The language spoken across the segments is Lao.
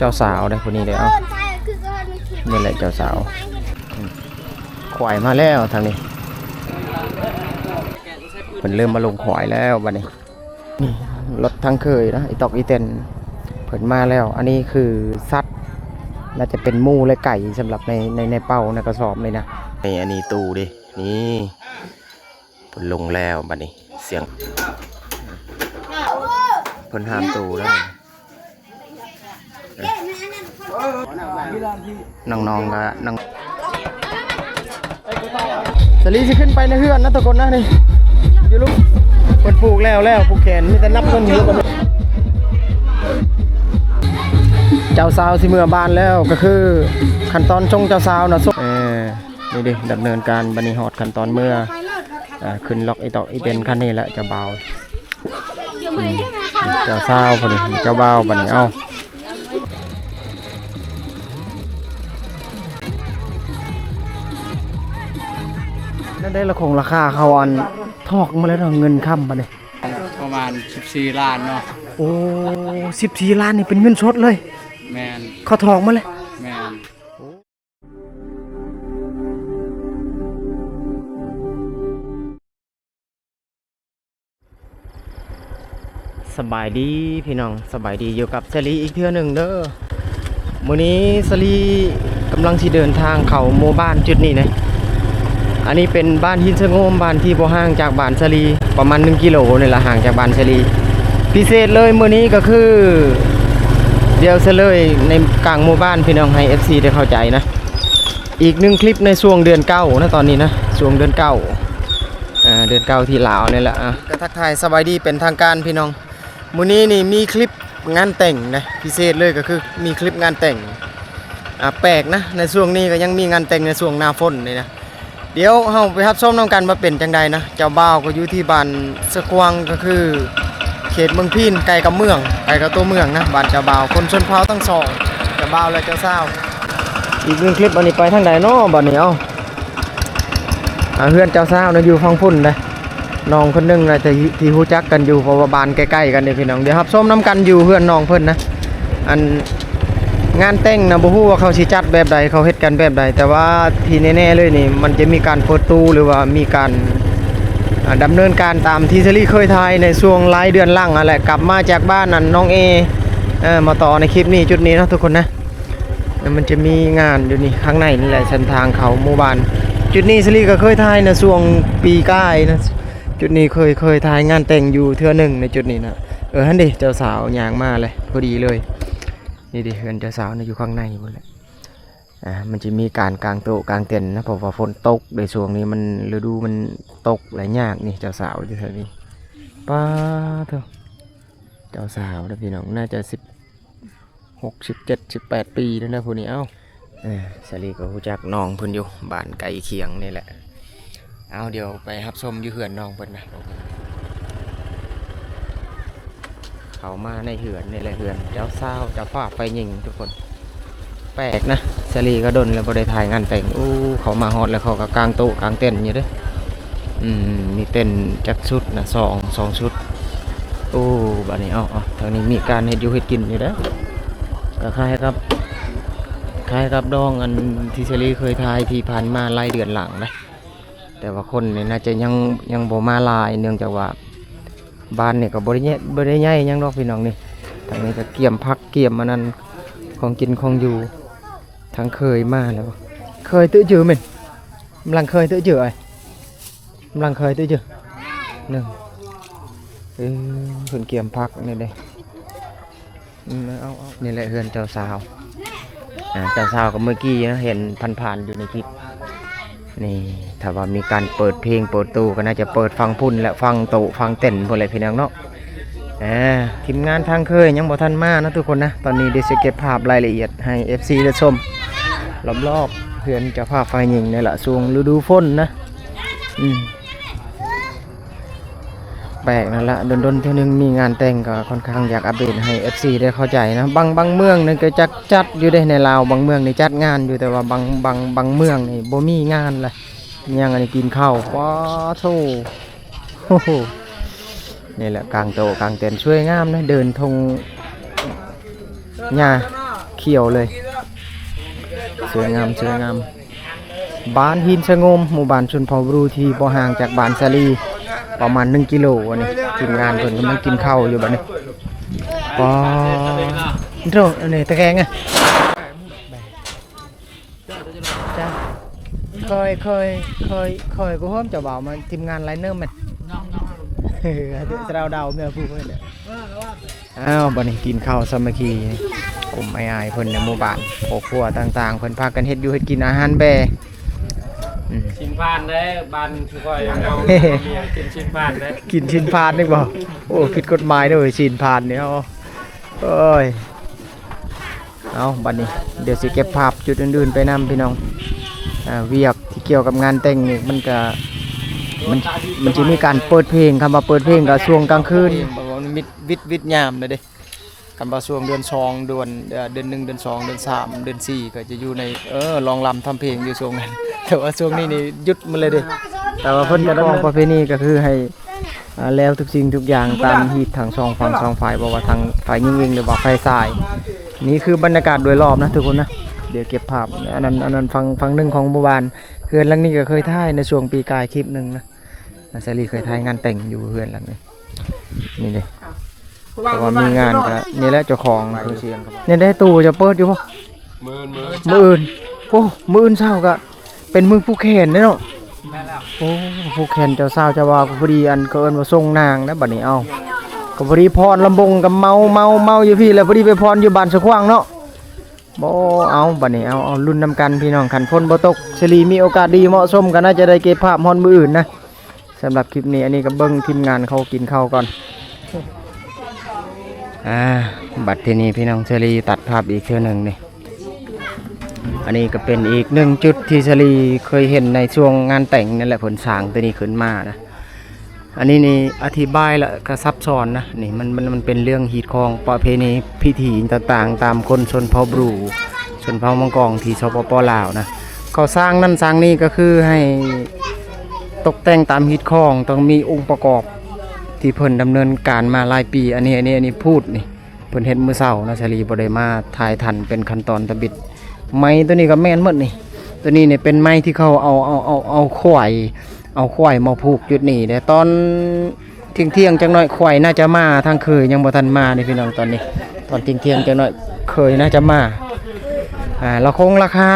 ເຈົ້າສາວເດ້ຜູ້ນີ້ເດ້. ເອົ້າ ນີ້ແຫຼະເຈົ້າສາວ. ອືມ ຂວາຍມາແລ້ວທາງນີ້ ເພິ່ນເລີ່ມມາລົງຂວາຍແລ້ວບັດນີ້. ນີ້ລົດທາງເຄີຍນະ ອີຕອກອີແຕນເພິ່ນມາແລ້ວ. ອັນນີ້ຄືສັດ ໜ້າຈະເປັນໝູ ແລະ ໄກ່ ສຳລັບໃນ ໃນ ໃນເປົາ ໃນກະສອບນີ້ນະ. ນີ້ ອັນນີ້ຕູ້ເດ້ ນີ້ ເພິ່ນລົງແລ້ວບັດນີ້. ສຽງ ເພິ່ນຫາມຕູ້ແລ້ວ. ນ້ອງໆ ກໍນ້ອງ ສາລີຊິຂຶ້ນໄປໃນເຮືອນນະທຸກຄົນນະ. ນີ້ຢູ່ລຸກ ເພິ່ນຜູກແລ້ວ ແລ້ວຜູກແຂນ ມີແຕ່ນັບເງິນຢູ່. ເຈົ້າສາວຊິເມືອບ້ານແລ້ວ ກໍຄືຂັ້ນຕອນສົ່ງເຈົ້າສາວນະ. ເອີ ນີ້ເດ້ ດຳເນີນການບັດນີ້ ຮອດຂັ້ນຕອນເມືອ. ອ່າ ຂຶ້ນລັອກອີຕອກອີແຕນຄັນນີ້ແຫຼະ ເຈົ້າບ່າວ ອືມ ເຈົ້າສາວພຸ້ນ ເຈົ້າບ່າວບັດນີ້. ເອົ້າ ນັ້ນໄດ້ລະຄົງລາຄາເຂົາອັນຖອກມາແລ້ວເນາະ ເງິນຄຳບັດນີ້. ປະມານສິບສີ່ລ້ານເນາະ. ໂອ້ ສິບສີ່ລ້ານນີ້ເປັນເງິນສົດເລີຍ? ແມ່ນ. ເຂົາຖອກມາເລີຍ? ແມ່ນ. ສະບາຍດີພີ່ນ້ອງ ສະບາຍດີ ຢູ່ກັບສາລີອີກເທື່ອໜຶ່ງເດີ. ມື້ນີ້ສາລີກຳລັງຊິເດີນທາງເຂົ້າໝູ່ບ້ານຈຸດນີ້ເດ້. ອັນນີ້ເປັນບ້ານຫີນສະໂງມ ບ້ານທີ່ບໍ່ຫ່າງຈາກບ້ານສາລີ ປະມານໜຶ່ງກິໂລນີ້ລະ ຫ່າງຈາກບ້ານສາລີ. ພິເສດເລີຍມື້ນີ້ກໍຄື ດຽວສະເລີຍໃນກາງໝູ່ບ້ານ ພີ່ນ້ອງ ໃຫ້ເອັຟຊີໄດ້ເຂົ້າໃຈນະ. ອີກໜຶ່ງຄລິບໃນຊ່ວງເດືອນເກົ້ານະ ຕອນນີ້ນະ ຊ່ວງເດືອນເກົ້າ ເດືອນເກົ້າທີ່ລາວນີ້ແຫຼະ. ອ່ະ ກໍທັກທາຍສະບາຍດີເປັນທາງການພີ່ນ້ອງ. ມື້ນີ້ນີ້ມີຄລິບງານແຕ່ງນະ ພິເສດເລີຍກໍຄືມີຄລິບງານແຕ່ງ. ອ່າ ແປກນະ ໃນຊ່ວງນີ້ກໍຍັງມີງານແຕ່ງໃນຊ່ວງໜ້າຝົນນີ້ນະ. ດຽວເຮົາໄປຮັບຊົມນຳກັນວ່າເປັນຈັ່ງໃດນະ. ເຈົ້າບ່າວກໍຢູ່ທີ່ບ້ານສະກວາງ ກໍຄືເຂດເມືອງພີນ ໃກ້ກັບເມືອງ ໃກ້ກັບຕົວເມືອງນະ. ບ້ານເຈົ້າບ່າວ ຄົນຊົນເຜົ່າທັງສອງ ເຈົ້າບ່າວ ແລະ ເຈົ້າສາວ. ອີກໜຶ່ງຄລິບ ອັນນີ້ໄປທາງໃດເນາະບັດນີ້? ເອົ້າ ອ່າ ເຮືອນເຈົ້າສາວນະຢູ່ຝັ່ງພຸ້ນເດ້. ນ້ອງຄົນໜຶ່ງນະທີ່ ທີ່ຮູ້ຈັກກັນຢູ່ ເພາະວ່າບ້ານໃກ້ໆກັນເດ້ພີ່ນ້ອງ. ດຽວຮັບຊົມນຳກັນຢູ່ເຮືອນນ້ອງເພິ່ນນະ. ອັນງານແຕ່ງນະ ບໍ່ຮູ້ວ່າເຂົາຊິຈັດແບບໃດ ເຂົາເຮັດກັນແບບໃດ ແຕ່ວ່າທີ່ແນ່ໆເລີຍນີ້ ມັນຈະມີການເປີດຕູ້ ຫຼືວ່າມີການ ອ່າ ດຳເນີນການຕາມທີ່ສາລີເຄີຍຖ່າຍໃນຊ່ວງຫຼາຍເດືອນຫຼັງຫັ້ນແຫຼະ. ກັບມາຈາກບ້ານອັນນ້ອງເອ ເອີ ມາຕໍ່ໃນຄລິບນີ້ ຈຸດນີ້ເນາະທຸກຄົນນະ. ແລ້ວມັນຈະມີງານຢູ່ນີ້ ຂ້າງໃນນີ້ແຫຼະ ເສັ້ນທາງເຂົ້າໝູ່ບ້ານ. ຈຸດນີ້ສາລີກໍເຄີຍຖ່າຍໃນຊ່ວງປີກາຍນະ. ຈຸດນີ້ເຄີຍ ເຄີຍຖ່າຍງານແຕ່ງຢູ່ເທື່ອໜຶ່ງໃນຈຸດນີ້ນະ. ເອີ ຫັ້ນເດ ເຈົ້າສາວຍ່າງມາເລີຍ ພໍດີເລີຍ. ນີ້ເດ ເຮືອນເຈົ້າສາວນະ ຢູ່ຂ້າງໃນພຸ້ນແຫຼະ. ອ່າ ມັນຈະມີການກາງໂຕະກາງເຕັນນະ ເພາະວ່າຝົນຕົກເດ ຊ່ວງນີ້ມັນ ລະດູມັນຕົກ ແລະ ຍາກນີ້. ເຈົ້າສາວຢູ່ແຖວນີ້ ປາໂທ້ ເຈົ້າສາວເດ້ພີ່ນ້ອງ ໜ້າຈະສິບ ຫົກ ສິບເຈັດ ສິບແປດປີແລ້ວນະຜູ້ນີ້. ເອົ້າ ເອີ ສາລີກໍຮູ້ຈັກນ້ອງເພິ່ນຢູ່ ບ້ານໃກ້ຄຽງນີ້ແຫຼະ. ເອົາ ດຽວໄປຮັບຊົມຢູ່ເຮືອນນ້ອງເພິ່ນນະ. ເຂົ້າມາໃນເຮືອນນີ້ແຫຼະ ເຮືອນເຈົ້າສາວ ເຈົ້າຟ້າຝ່າຍຍິງທຸກຄົນ. ແປກນະ ສາລີກໍດົນແລ້ວບໍ່ໄດ້ຖ່າຍງານແຕ່ງ. ໂອ້ ເຂົ້າມາຮອດແລ້ວ ເຂົາກໍກາງໂຕະກາງເຕັນຢູ່ເດ້. ອືມ ມີເຕັນຈັກຊຸດນະ? ສອງ ສອງຊຸດ. ໂອ້ ບາດນີ້ ເອົາ ເອົາ ທາງນີ້ມີການເຮັດຢູ່ເຮັດກິນຢູ່ເດ້. ກໍຄ້າຍກັບ ຄ້າຍກັບດອງອັນທີ່ສາລີເຄີຍຖ່າຍທີ່ຜ່ານມາຫຼາຍເດືອນຫຼັງນະ. ແຕ່ວ່າຄົນນີ້ໜ້າຈະຍັງ ຍັງບໍ່ມາຫຼາຍ ເນື່ອງຈາກວ່າບ້ານນີ້ກໍບໍ່ໄດ້ໃຫຍ່ ບໍ່ໄດ້ໃຫຍ່ຫຍັງດອກພີ່ນ້ອງນີ້. ທາງນີ້ກໍກຽມຜັກກຽມອັນນັ້ນ ຂອງກິນຂອງຢູ່. ທາງເຄີຍມາແລ້ວ ເຄີຍຕື້ຈື່ແມ່ນ ກຳລັງເຄີຍຕື້ຈື່ ກຳລັງເຄີຍຕື້ຈື່ ໜຶ່ງ ເອີ ເພິ່ນກຽມຜັກນີ້ເດ້. ອືມ ເອົາ ເອົາ ນີ້ແຫຼະເຮືອນເຈົ້າສາວ. ອ່າ ເຈົ້າສາວກໍເມື່ອກີ້ນະ ເຫັນຜ່ານໆຢູ່ໃນຄລິບ. ນີ້ ຖ້າວ່າມີການເປີດເພງເປີດໂຕ ກໍໜ້າຈະເປີດຝັ່ງພຸ້ນແຫຼະ ຝັ່ງໂຕະຝັ່ງເຕັນພຸ້ນແຫຼະພີ່ນ້ອງເນາະ. ອ່າ ທີມງານທາງເຄີຍຍັງບໍ່ທັນມານະທຸກຄົນນະ. ຕອນນີ້ເດຊິເກັບພາບລາຍລະອຽດໃຫ້ເອັຟຊີໄດ້ຊົມ ລອບໆເຮືອນເຈົ້າພາບຝ່າຍຍິງນີ້ລະ ຊ່ວງລະດູຝົນນະ. ອືມ ແປກນັ້ນລະ ດົນໆເທື່ອໜຶ່ງມີງານແຕ່ງ ກໍຄ່ອນຂ້າງຢາກອັບເດດໃຫ້ເອັຟຊີໄດ້ເຂົ້າໃຈນະ. ບາງ ບາງເມືອງນີ້ກໍຈັກຈັດຢູ່ເດ້ໃນລາວ ບາງເມືອງນີ້ຈັດງານຢູ່ ແຕ່ວ່າບາງ ບາງ ບາງເມືອງນີ້ບໍ່ມີງານລະ. ຍັງອັນນີ້ກິນເຂົ້າ ປາໂທ້ ໂອ້ໂຫ ນີ້ແຫຼະກາງໂຕະກາງເຕັນ ສວຍງາມນະ ເດີ່ນທົ່ງຫຍ້າ ຂຽວເລີຍ ສວຍງາມ ສວຍງາມ. ບ້ານຫີນສະຫງົມ ໝູ່ບ້ານຊົນເຜົ່າບຣູ ທີ່ບໍ່ຫ່າງຈາກບ້ານສາລີປະມານໜຶ່ງກິໂລ. ອັນນີ້ທີມງານເພິ່ນກຳລັງກິນເຂົ້າຢູ່ບັດນີ້. ປາໂທ້ ອັນນີ້ຕະແກງອະ ຈ້າ ຄ່ອຍ ຄ່ອຍ ຄ່ອຍ ຄ່ອຍກໍຮ່ວມຈະເວົ້າມາ ທີມງານໄລເນີແມັດ ເອີ ສະເດົາດາວແມວຜູ້ເພິ່ນ. ອ້າວ ບັດນີ້ກິນເຂົ້າສາມັກຄີ ກຸ່ມອ້າຍໆເພິ່ນໃນໝູ່ບ້ານ ຄອບຄົວຕ່າງໆ ເພິ່ນພາກັນເຮັດຢູ່ເຮັດກິນອາຫານແບ. ອືມ ຊີ້ນພານເດ້ ບ້ານຄືຂ້ອຍເຮົາ ກິນຊີ້ນພານເດ້ ກິນຊີ້ນພານນີ້ບໍ່? ໂອ້ ຜິດກົດໝາຍເດ້ ຊີ້ນພານນີ້. ໂອ້ຍ ເອົາ ບັດນີ້ດຽວຊິເກັບພາບຈຸດອື່ນໆໄປນຳ ພີ່ນ້ອງ. ອ່າ ວຽກທີ່ກ່ຽວກັບງານແຕ່ງນີ້ ມັນກະ ມັນ ມັນຊິມີການເປີດເພງ. ຄຳວ່າເປີດເພງກະຊ່ວງກາງຄືນ ເພງແບບວ່າມັນມິດ ວິດ ວິດຍາມນະເດ້. ຄຳວ່າຊ່ວງເດືອນສອງ ເດືອນ ເອີ ເດືອນໜຶ່ງ ເດືອນສອງ ເດືອນສາມ ເດືອນສີ່ ກໍຈະຢູ່ໃນ ເອີ ຮ້ອງລຳທຳເພງຢູ່ຊ່ວງນັ້ນ. ແຕ່ວ່າຊ່ວງນີ້ນີ້ຢຸດໝົດເລີຍເດ້. ແຕ່ວ່າເພິ່ນກໍຕ້ອງ ປະເພນີກໍຄືໃຫ້ ອ່າ ແລ້ວທຸກສິ່ງທຸກຢ່າງຕາມຮີດທັງສອງຝັ່ງສອງຝ່າຍ ບໍ່ວ່າທາງຝ່າຍຍິງເອງ ຫຼືວ່າຝ່າຍຊາຍ. ນີ້ຄືບັນຍາກາດໂດຍລອບນະທຸກຄົນນະ. ດຽວເກັບພາບ ອັນນັ້ນ ອັນນັ້ນຝັ່ງ ຝັ່ງໜຶ່ງຂອງໝູ່ບ້ານ. ເຮືອນຫຼັງນີ້ກໍເຄີຍຖ່າຍໃນຊ່ວງປີກາຍຄລິບໜຶ່ງນະ. ນາສາລີເຄີຍຖ່າຍງານແຕ່ງຢູ່ເຮືອນຫຼັງນີ້ ນີ້ເດ້. ເພາະວ່າມີງານກໍນີ້ແຫຼະ ເຈົ້າຂອງເຄື່ອງສຽງ. ນີ້ໄດ້ ຕູ້ຈະເປີດຢູ່ບໍ່? ມື້ອື່ນ ມື້ອື່ນ ມື້ອື່ນ. ໂອ້ ມື້ອື່ນເຊົ້າກໍເປັນມື້ຜູກແຂນເດ້ເນາະ. ແມ່ນແລ້ວ ໂອ້ ຜູກແຂນເຈົ້າສາວເຈົ້າບ່າວ ພໍດີ ອັນ ເຂົາເອີ້ນວ່າສົ່ງນາງນະ. ບັດນີ້ ເອົາ ກໍພໍດີຟ້ອນລຳວົງກັບເມົາ ເມົາ ເມົາຢູ່ພີ້ ແລ້ວພໍດີໄປຟ້ອນຢູ່ບ້ານສະຂວາງເນາະ. ບໍ່ ເອົາ ບັດນີ້ ເອົາ ເອົາ ລຸ້ນນຳກັນພີ່ນ້ອງ. ຄັນຝົນບໍ່ຕົກ ສາລີມີໂອກາດດີເໝາະສົມ ກໍໜ້າຈະໄດ້ເກັບພາບຮອດມື້ອື່ນນະ. ສຳລັບຄລິບນີ້ ອັນນີ້ກໍເບິ່ງທີມງານເຂົາກິນເຂົ້າກ່ອນ. ອ່າ ບັດທີນີ້ພີ່ນ້ອງ ສາລີຕັດພາບອີກເທື່ອໜຶ່ງນີ້. ອັນນີ້ກໍເປັນອີກໜຶ່ງຈຸດທີ່ສາລີເຄີຍເຫັນໃນຊ່ວງງານແຕ່ງນັ້ນແຫຼະ ເພິ່ນສ້າງໂຕນີ້ຂຶ້ນມານະ. ອັນນີ້ນີ້ອະທິບາຍລະກະຊັບຊ້ອນນະ. ນີ້ມັນ ມັນ ມັນເປັນເລື່ອງຮີດຄອງປະເພນີພິທີຕ່າງໆ ຕາມຄົນຊົນເຜົ່າບຣູ ຊົນເຜົ່າມັງກອງທີ່ ສປປ ລາວນະ. ເຂົາສ້າງນັ້ນສ້າງນີ້ກໍຄືໃຫ້ຕົກແຕ່ງຕາມຮີດຄອງ ຕ້ອງມີອົງປະກອບທີ່ເພິ່ນດຳເນີນການມາຫຼາຍປີ. ອັນນີ້ ອັນນີ້ ອັນນີ້ພູດນີ້ ເພິ່ນເຮັດມື້ເຊົ້ານະ ສາລີບໍ່ໄດ້ມາຖ່າຍທັນເປັນຂັ້ນຕອນທຳອິດ. ໄມ້ໂຕນີ້ກໍແມ່ນໝົດນີ້. ໂຕນີ້ນີ້ເປັນໄມ້ທີ່ເຂົາເອົາ ເອົາ ເອົາ ເອົາຄວາຍ ເອົາຄວາຍມາຜູກຈຸດນີ້ເດ້. ຕອນທ່ຽງໆຈັກໜ້ອຍຄວາຍໜ້າຈະມາ ທາງເຂີຍຍັງບໍ່ທັນມາເດ້ພີ່ນ້ອງ. ຕອນນີ້ ຕອນທ່ຽງໆຈັກໜ້ອຍເຂີຍໜ້າຈະມາ. ອ່າ ລະຄົງລະຄາ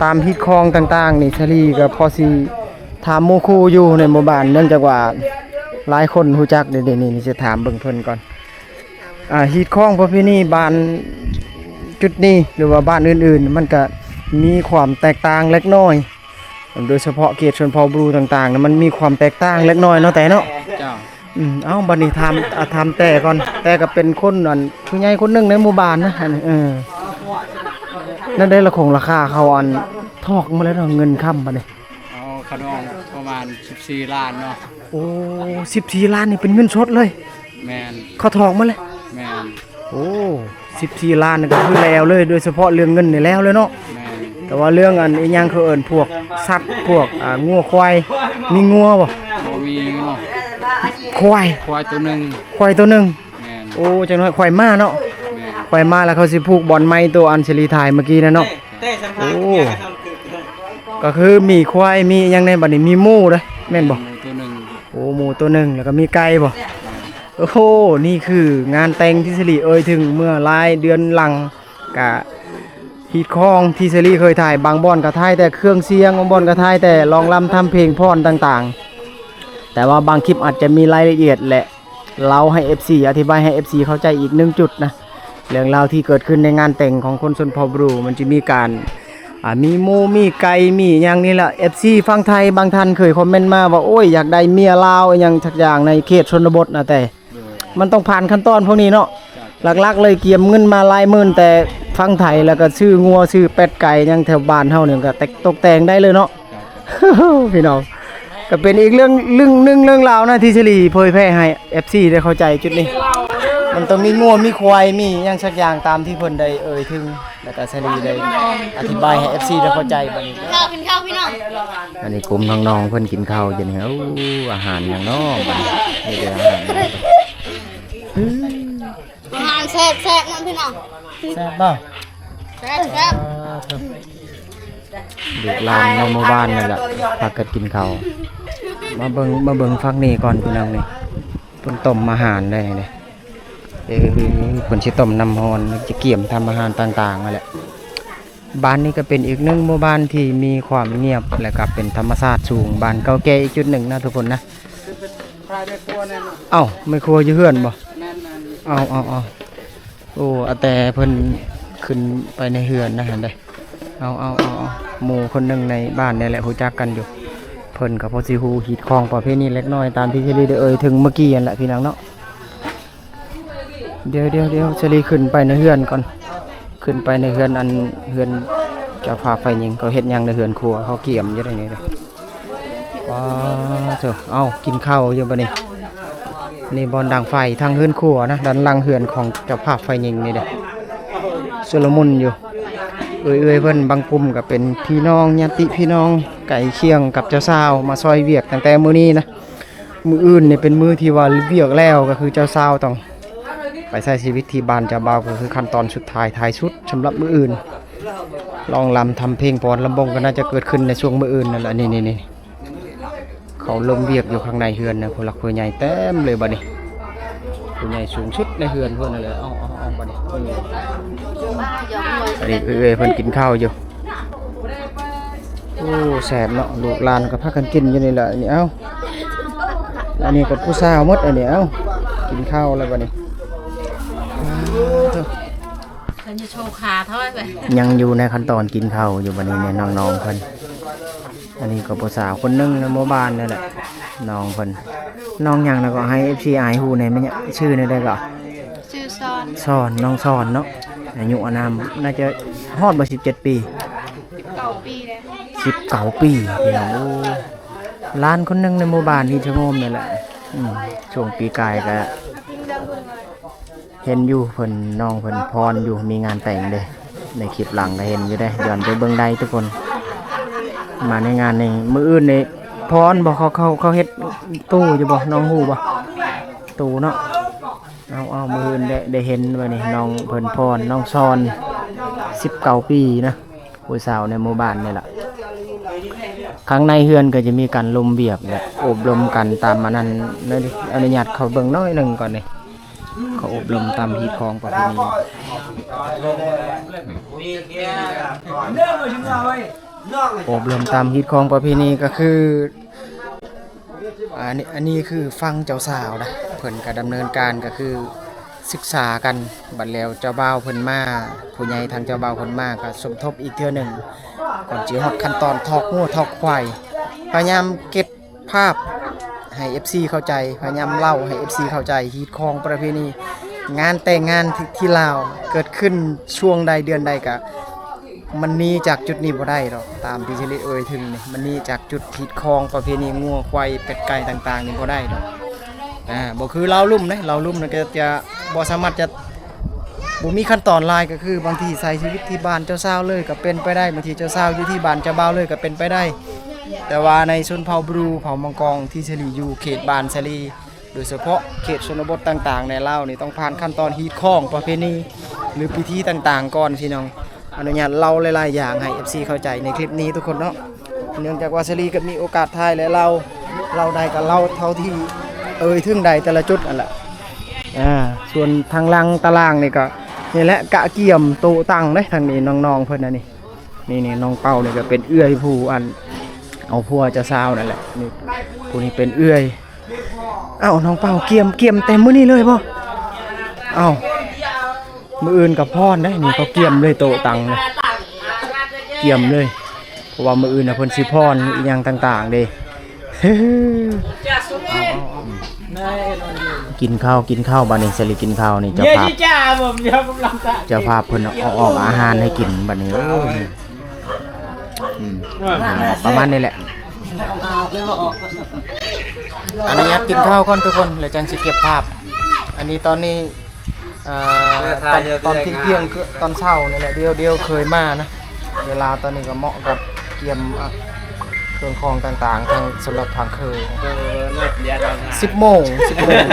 ຕາມຮີດຄອງຕ່າງໆນີ້ ສາລີກໍພໍຊິຖາມໝູ່ຄູ່ຢູ່ໃນໝູ່ບ້ານ ເນື່ອງຈາກວ່າຫຼາຍຄົນຮູ້ຈັກເດ້. ນີ້ ນີ້ຊິຖາມເບິ່ງເພິ່ນກ່ອນ. ອ່າ ຮີດຄອງປະເພນີບ້ານຈຸດນີ້ ຫຼືວ່າບ້ານອື່ນໆ ມັນກະມີຄວາມແຕກຕ່າງເລັກນ້ອຍ ໂດຍສະເພາະເຂດຊົນເຜົ່າບຣູຕ່າງໆ ມັນມີຄວາມແຕກຕ່າງເລັກນ້ອຍເນາະ ແຕ່ເນາະ. ເຈົ້າ. ອືມ ເອົາ ບັດນີ້ຖາມ ອ່າ ຖາມແຕ່ກ່ອນ. ແຕ່ກໍເປັນຄົນ ອັນ ຜູ້ໃຫຍ່ຄົນໜຶ່ງໃນໝູ່ບ້ານນະ ອັນ ເອີ ນັ້ນໄດ້ລະຄົງລະຄາເຂົາ ອັນ ຖອກມາແລ້ວເນາະ ເງິນຄຳບັດນີ້. ເອົາ ຂະດອງປະມານສິບສີ່ລ້ານເນາະ. ໂອ້ ສິບສີ່ລ້ານນີ້ເປັນເງິນສົດເລີຍ? ແມ່ນ. ເຂົາຖອກໝົດເລີຍ? ແມ່ນ. ໂອ້ ສິບສີ່ລ້ານນີ້ກໍຄືແລ້ວເລີຍ ໂດຍສະເພາະເລື່ອງເງິນນີ້ແລ້ວເລີຍເນາະ. ແມ່ນ. ແຕ່ວ່າເລື່ອງອັນອີຫຍັງ ເຂົາເອີ້ນພວກສັດ ພວກ ອ່າ ງົວຄວາຍ ມີງົວບໍ່? ບໍ່ມີເນາະ. ຄວາຍ? ຄວາຍໂຕໜຶ່ງ. ຄວາຍໂຕໜຶ່ງ. ແມ່ນ. ໂອ້ ຈັກໜ້ອຍຄວາຍມ້າເນາະ. ແມ່ນ. ຄວາຍມ້າ ແລ້ວເຂົາຊິຜູກບ່ອນໄມ້ໂຕອັນສາລີຖ່າຍເມື່ອກີ້ນັ້ນເນາະ. ໂອ້ ກໍຄືມີຄວາຍ ມີຫຍັງແດ່ບັດນີ້? ມີໝູເດ້ ແມ່ນບໍ່? ໝູໂຕໜຶ່ງ. ໂອ້ ໝູໂຕໜຶ່ງ ແລ້ວກໍມີໄກ່ບໍ່? ແມ່ນ. ໂອ້ໂຫ ນີ້ຄືງານແຕ່ງທີ່ສາລີເອີ່ຍເຖິງເມື່ອຫຼາຍເດືອນຫຼັງ ກະຮີດຄອງທີ່ສາລີເຄີຍຖ່າຍ ບາງບ່ອນກໍຖ່າຍແຕ່ເຄື່ອງສຽງ ບາງບ່ອນກໍຖ່າຍແຕ່ຮ້ອງລຳທຳເພງຟ້ອນຕ່າງໆ ແຕ່ວ່າບາງຄລິບອາດຈະມີລາຍລະອຽດ ແລະ ເລົ່າໃຫ້ເອັຟຊີ ອະທິບາຍໃຫ້ເອັຟຊີເຂົ້າໃຈອີກໜຶ່ງຈຸດນະ. ເລື່ອງລາວທີ່ເກີດຂຶ້ນໃນງານແຕ່ງຂອງຄົນຊົນເຜົ່າບຣູ ມັນຈະມີການ ອ່າ ມີໝູ ມີໄກ່ ມີຫຍັງນີ້ລະ ເອັຟຊີຝັ່ງໄທບາງທ່ານເຄີຍຄອມເມັນມາວ່າ ໂອ້ຍ ຢາກໄດ້ເມຍລາວ ອີຫຍັງສັກຢ່າງໃນເຂດຊົນນະບົດນະ ແຕ່ ໂດຍ ມັນຕ້ອງຜ່ານຂັ້ນຕອນພວກນີ້ເນາະ. ເຈົ້າ. ຫຼັກໆເລີຍກຽມເງິນມາຫຼາຍໝື່ນ ແຕ່ຝັ່ງໄທ ແລ້ວກໍຊື້ງົວຊື້ແປັດໄກ່ຫຍັງແຖວບ້ານເຮົານີ້ ກໍແຕ່ງ ຕົກແຕ່ງໄດ້ເລີຍເນາະ. ເຈົ້າ. ພີ່ນ້ອງ ກໍເປັນອີກເລື່ອງ ເລື່ອງໜຶ່ງເລື່ອງລາວນະ ທີ່ສາລີເຜີຍແຜ່ໃຫ້ເອັຟຊີໄດ້ເຂົ້າໃຈຈຸດນີ້ ມັນຕ້ອງມີງົວມີຄວາຍ ມີຫຍັງສັກຢ່າງຕາມທີ່ເພິ່ນໄດ້ເອີ່ຍເຖິງ ແລ້ວກໍສາລີໄດ້ອະທິບາຍໃຫ້ເອັຟຊີໄດ້ເຂົ້າໃຈບັດນີ້. ກິນເຂົ້າ ກິນເຂົ້າ ພີ່ນ້ອງ. ອັນນີ້ກຸ່ມນ້ອງໆເພິ່ນກິນເຂົ້າຢູ່ນີ້. ໂອ້ ອາຫານຫຍັງເນາະບັດນີ້? ມີແຕ່ອາຫານ. ອືມ ອາຫານແຊບໆເນາະ ພີ່ນ້ອງ. ແຊບບໍ່? ລູກຫຼານໃນໝູ່ບ້ານນີ້ລະ ພາກັນກິນເຂົ້າ. ມາເບິ່ງ ມາເບິ່ງຝັ່ງນີ້ກ່ອນພີ່ນ້ອງນີ້ ເພິ່ນຕົ້ມອາຫານໄດ້ນີ້ເດ້. ເອີ ເພິ່ນຊິຕົ້ມນ້ຳຮ້ອນ ຊິກຽມທຳອາຫານຕ່າງໆຫັ້ນແຫຼະ. ບ້ານນີ້ກໍເປັນອີກໜຶ່ງໝູ່ບ້ານທີ່ມີຄວາມງຽບ ແລະກໍເປັນທຳມະຊາດສູງ ບ້ານເກົ່າແກ່ອີກຈຸດໜຶ່ງນະທຸກຄົນນະ. ເອົ້າ ແມ່ຄົວຢູ່ເຮືອນບໍ່? ເອົາໆໆ ໂອ້ ອາແຕເພິ່ນຂຶ້ນໄປໃນເຮືອນນະຫັ້ນເດ້. ເອົາໆໆ ໝູ່ຄົນໜຶ່ງໃນບ້ານນີ້ແຫຼະ ຮູ້ຈັກກັນຢູ່ ເພິ່ນກໍພໍຊິຮູ້ຮີດຄອງປະເພນີເລັກນ້ອຍ ຕາມທີ່ສາລີໄດ້ເອີ່ຍເຖິງເມື່ອກີ້ຫັ້ນແຫຼະພີ່ນ້ອງເນາະ. ດຽວໆໆ ສາລີຂຶ້ນໄປໃນເຮືອນກ່ອນ ຂຶ້ນໄປໃນເຮືອນ ອັນເຮືອນເຈົ້າພາບຝ່າຍຍິງ ເຂົາເຮັດຫຍັງໃນເຮືອນຄົວ ເຂົາກຽມຢູ່ໃນນີ້. ວ້າໂທ້ ເອົ້າ ກິນເຂົ້າຢູ່ບັດນີ້. ນີ້ບ່ອນດັງໄຟທາງເຮືອນຄົວນະ ດ້ານຫຼັງເຮືອນຂອງເຈົ້າພາບຝ່າຍຍິງນີ້ເດ້ ຊຸລະມຸນຢູ່. ເອື້ອຍໆເພິ່ນບາງກຸ່ມກໍເປັນພີ່ນ້ອງ ຍາດຕິພີ່ນ້ອງໃກ້ຄຽງກັບເຈົ້າສາວ ມາຊ່ອຍວຽກຕັ້ງແຕ່ມື້ນີ້ນະ. ມື້ອື່ນນີ້ເປັນມື້ທີ່ວ່າວຽກແລ້ວ ກໍຄືເຈົ້າສາວຕ້ອງໄປໃຊ້ຊີວິດທີ່ບ້ານເຈົ້າບ່າວ ກໍຄືຂັ້ນຕອນສຸດທ້າຍທ້າຍສຸດສຳລັບມື້ອື່ນ. ຮ້ອງລຳທຳເພງຟ້ອນລຳວົງກໍໜ້າຈະເກີດຂຶ້ນໃນຊ່ວງມື້ອື່ນນັ້ນແຫຼະ. ນີ້ໆໆ ເຂົາລົມວຽກຢູ່ຂ້າງໃນເຮືອນນະ ຜູ້ຫຼັກຜູ້ໃຫຍ່ເຕັມເລີຍບັດນີ້ ຜູ້ໃຫຍ່ສູງສຸດໃນເຮືອນເພິ່ນນັ້ນແຫຼະ. ເອົາໆໆ ບັດນີ້ ອັນນີ້ເອື້ອຍເພິ່ນກິນເຂົ້າຢູ່. ໂອ້ ແຊບເນາະ ລູກຫຼານກໍພາກັນກິນຢູ່ນີ້ແຫຼະນີ້. ເອົ້າ ອັນນີ້ກໍຜູ້ສາວໝົດອັນນີ້. ເອົ້າ ກິນເຂົ້າແລ້ວບັດນີ້ ເພິ່ນຈະໂຊຂາຖອຍໄປ ຍັງຢູ່ໃນຂັ້ນຕອນກິນເຂົ້າຢູ່ບັດນີ້ແມ່ນນ້ອງໆເພິ່ນ. ອັນນີ້ກໍຜູ້ສາວຄົນໜຶ່ງໃນໝູ່ບ້ານນີ້ແຫຼະ ນ້ອງເພິ່ນ. ນ້ອງຫຍັງນະ ກໍໃຫ້ເອັຟຊີອ້າຍຮູ້ແດ່ ແມ່ນຫຍັງ ຊື່ແນວໃດກໍ? ຊື່ສອນ ສອນ ນ້ອງສອນເນາະ. ອາຍຸອານາມໜ້າຈະຮອດບໍ່ ສິບເຈັດປີ? ສິບເກົ້າປີແລ້ວ ສິບເກົ້າປີພີ່ນ້ອງ. ໂອ້ ຫຼານຄົນໜຶ່ງໃນໝູ່ບ້ານທີ່ສະຫງົມນີ້ແຫຼະ. ອືມ ຊ່ວງປີກາຍກໍ ເຫັນຢູ່ເພິ່ນ ນ້ອງເພິ່ນຟ້ອນຢູ່ ມີງານແຕ່ງເດ້ ໃນຄລິບຫຼັງກໍເຫັນຢູ່ເດ້ ຍ້ອນໄປເບິ່ງໄດ້ທຸກຄົນ. ມາໃນງານນີ້ ມື້ອື່ນນີ້ຟ້ອນບໍ່? ເຂົາ ເຂົາ ເຂົາເຮັດຕູ້ຢູ່ບໍ່? ນ້ອງຮູ້ບໍ່? ຕູ້ເນາະ. ເອົາໆ ມື້ອື່ນໄດ້ ໄດ້ເຫັນບັດນີ້ ນ້ອງເພິ່ນຟ້ອນ ນ້ອງສອນ ສິບເກົ້າປີນະ. ຜູ້ສາວໃນໝູ່ບ້ານນີ້ລະ. ຂ້າງໃນເຮືອນກໍຈະມີການລົມວຽກແບບອົບລົມກັນຕາມອັນນັ້ນເນາະ. ອະນຸຍາດເຂົ້າເບິ່ງໜ້ອຍໜຶ່ງກ່ອນນີ້ ເຂົາອົບລົມຕາມຮີດຄອງປະເພນີ. ອົບລົມຕາມຮີດຄອງປະເພນີກໍຄື ອັນນີ້ ອັນນີ້ຄືຝັ່ງເຈົ້າສາວນະ ເພິ່ນກະດຳເນີນການກະຄືສຶກສາກັນ. ບັດແລ້ວເຈົ້າບ່າວເພິ່ນມາ ຜູ້ໃຫຍ່ທາງເຈົ້າບ່າວເພິ່ນມາກະສົມທົບອີກເທື່ອໜຶ່ງ ກ່ອນຊິຮອດຂັ້ນຕອນຖອກງົວຖອກຄວາຍ. ພະຍາຍາມເກັບພາບໃຫ້ເອັຟຊີເຂົ້າໃຈ ພະຍາຍາມເລົ່າໃຫ້ເອັຟຊີເຂົ້າໃຈ ຮີດຄອງປະເພນີ ງານແຕ່ງງານທີ່ ທີ່ລາວ ເກີດຂຶ້ນຊ່ວງໃດເດືອນໃດກະ ມັນໜີຈາກຈຸດນີ້ບໍ່ໄດ້ດອກ. ຕາມທີ່ສາລີເອີ່ຍເຖິງນີ້ ມັນໜີຈາກຈຸດຮີດຄອງປະເພນີງົວຄວາຍເປັດໄກ່ຕ່າງໆນີ້ບໍ່ໄດ້ດອກ. ອາ ບໍ່ຄືລາວລຸ່ມເດ້ ລາວລຸ່ມນະ ກະຈະບໍ່ສາມາດຈະ ບໍ່ມີຂັ້ນຕອນຫຼາຍ ກະຄືບາງທີໃຊ້ຊີວິດທີ່ບ້ານເຈົ້າສາວເລີຍກະເປັນໄປໄດ້ ບາງທີເຈົ້າສາວຢູ່ທີ່ບ້ານເຈົ້າບ່າວເລີຍກະເປັນໄປໄດ້. ແຕ່ວ່າໃນຊົນເຜົ່າບຣູ ເຜົ່າມັງກອງ ທີ່ສາລີຢູ່ເຂດບ້ານສາລີ ໂດຍສະເພາະເຂດຊົນນະບົດຕ່າງໆໃນລາວນີ້ ຕ້ອງຜ່ານຂັ້ນຕອນຮີດຄອງປະເພນີ ຫຼື ພິທີຕ່າງໆກ່ອນພີ່ນ້ອງ. ອະນຸຍາດເລົ່າຫຼາຍໆຢ່າງໃຫ້ເອັຟຊີເຂົ້າໃຈໃນຄລິບນີ້ທຸກຄົນເນາະ. ເນື່ອງຈາກວ່າສາລີກໍມີໂອກາດຖ່າຍ ແລະ ເລົ່າ ເລົ່າໄດ້ກໍເລົ່າເທົ່າທີ່ເອີ່ຍເຖິງໄດ້ແຕ່ລະຈຸດຫັ້ນລະ. ອາ ສ່ວນທາງຫຼັງຕາລ່າງນີ້ກໍ ນີ້ແຫຼະ ກະກຽມໂຕະຕັ່ງເດ້ ທາງນີ້ນ້ອງໆເພິ່ນນະນີ້. ນີ້ໆ ນ້ອງເປົ້ານີ້ກໍເປັນເອື້ອຍຜູ້ອັນເອົາຜົວເຈົ້າສາວນັ້ນແຫຼະ. ນີ້ ຜູ້ນີ້ເປັນເອື້ອຍ. ເອົ້າ ນ້ອງເປົ້າ ກຽມ ກຽມແຕ່ມື້ນີ້ເລີຍບໍ່? ເອົ້າ ມື້ອື່ນກໍຟ້ອນໄດ໋ ນີ້ເຂົາກຽມເລີຍ ໂຕະຕັ່ງນະ ກຽມເລີຍ ເພາະວ່າມື້ອື່ນນະເພິ່ນຊິຟ້ອນອີ່ຫຍັງຕ່າງໆເດ້. ກິນເຂົ້າ ກິນເຂົ້າ ບາດນີ້ສາລີກິນເຂົ້ານີ້ ເຈົ້າພາບ ເຈົ້າພາບເພິ່ນເອົາອອກອາຫານໃຫ້ກິນ ບາດນີ້ ໂອ້ຍ ອືມ ປະມານນີ້ແຫຼະ. ອະນຸຍາດກິນເຂົ້າກ່ອນທຸກຄົນ ແລ້ວຈັ່ງຊິເກັບພາບ. ອັນນີ້ຕອນນີ້ ເອີ ຕອນ ຕອນທ່ຽງໆ ຕອນເຊົ້ານີ້ແຫຼະ ດຽວ ດຽວເຄີຍມານະ. ເວລາຕອນນີ້ກໍເໝາະກັບກຽມ ອາ ເຄື່ອງຂອງຕ່າງໆ ທັງສຳລັບທາງເຄີຍ. ສິບໂມງ ສິບໂມງ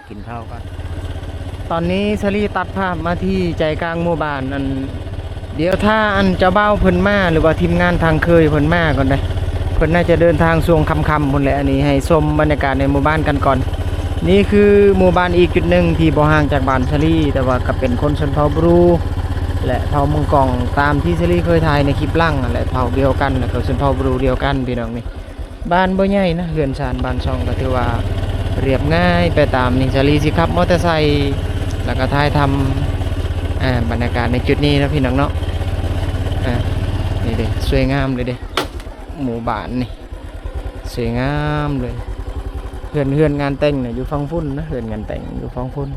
ກິນເຂົ້າກ່ອນ. ຕອນນີ້ສາລີຕັດພາບມາທີ່ໃຈກາງໝູ່ບ້ານ ອັນ ດຽວຖ້າອັນເຈົ້າບ່າວເພິ່ນມາ ຫຼືວ່າທີມງານທາງເຄີຍເພິ່ນມາກ່ອນເດ້. ເພິ່ນໜ້າຈະເດີນທາງຊ່ວງຄ່ຳໆພຸ້ນແຫຼະ. ອັນນີ້ໃຫ້ຊົມບັນຍາກາດໃນໝູ່ບ້ານກັນກ່ອນ. ນີ້ຄືໝູ່ບ້ານອີກຈຸດໜຶ່ງທີ່ບໍ່ຫ່າງຈາກບ້ານສາລີ ແຕ່ວ່າກໍເປັນຄົນຊົນເຜົ່າບຣູ ແລະ ເຜົ່າມົງກອງ ຕາມທີ່ສາລີເຄີຍຖ່າຍໃນຄລິບຫຼັງຫັ້ນແຫຼະ. ເຜົ່າດຽວກັນ ແລ້ວກໍຊົນເຜົ່າບຣູດຽວກັນ ພີ່ນ້ອງນີ້. ບ້ານບໍ່ໃຫຍ່ນະ ເຮືອນຊານບ້ານຊ່ອງກໍຖືວ່າລຽບງ່າຍໄປຕາມນີ້. ສາລີຊິຂັບມໍເຕີໄຊ ແລ້ວກໍຖ່າຍທຳ ອ່າ ບັນຍາກາດໃນຈຸດນີ້ເນາະ ພີ່ນ້ອງເນາະ. ອ່າ ນີ້ເດ້ ສວຍງາມເລີຍເດ້ ໝູ່ບ້ານນີ້ ສວຍງາມເລີຍ. ເຮືອນ ເຮືອນງານແຕ່ງນະຢູ່ຝັ່ງພຸ້ນນະ ເຮືອນງານແຕ່ງຢູ່ຝັ່ງພຸ້ນ.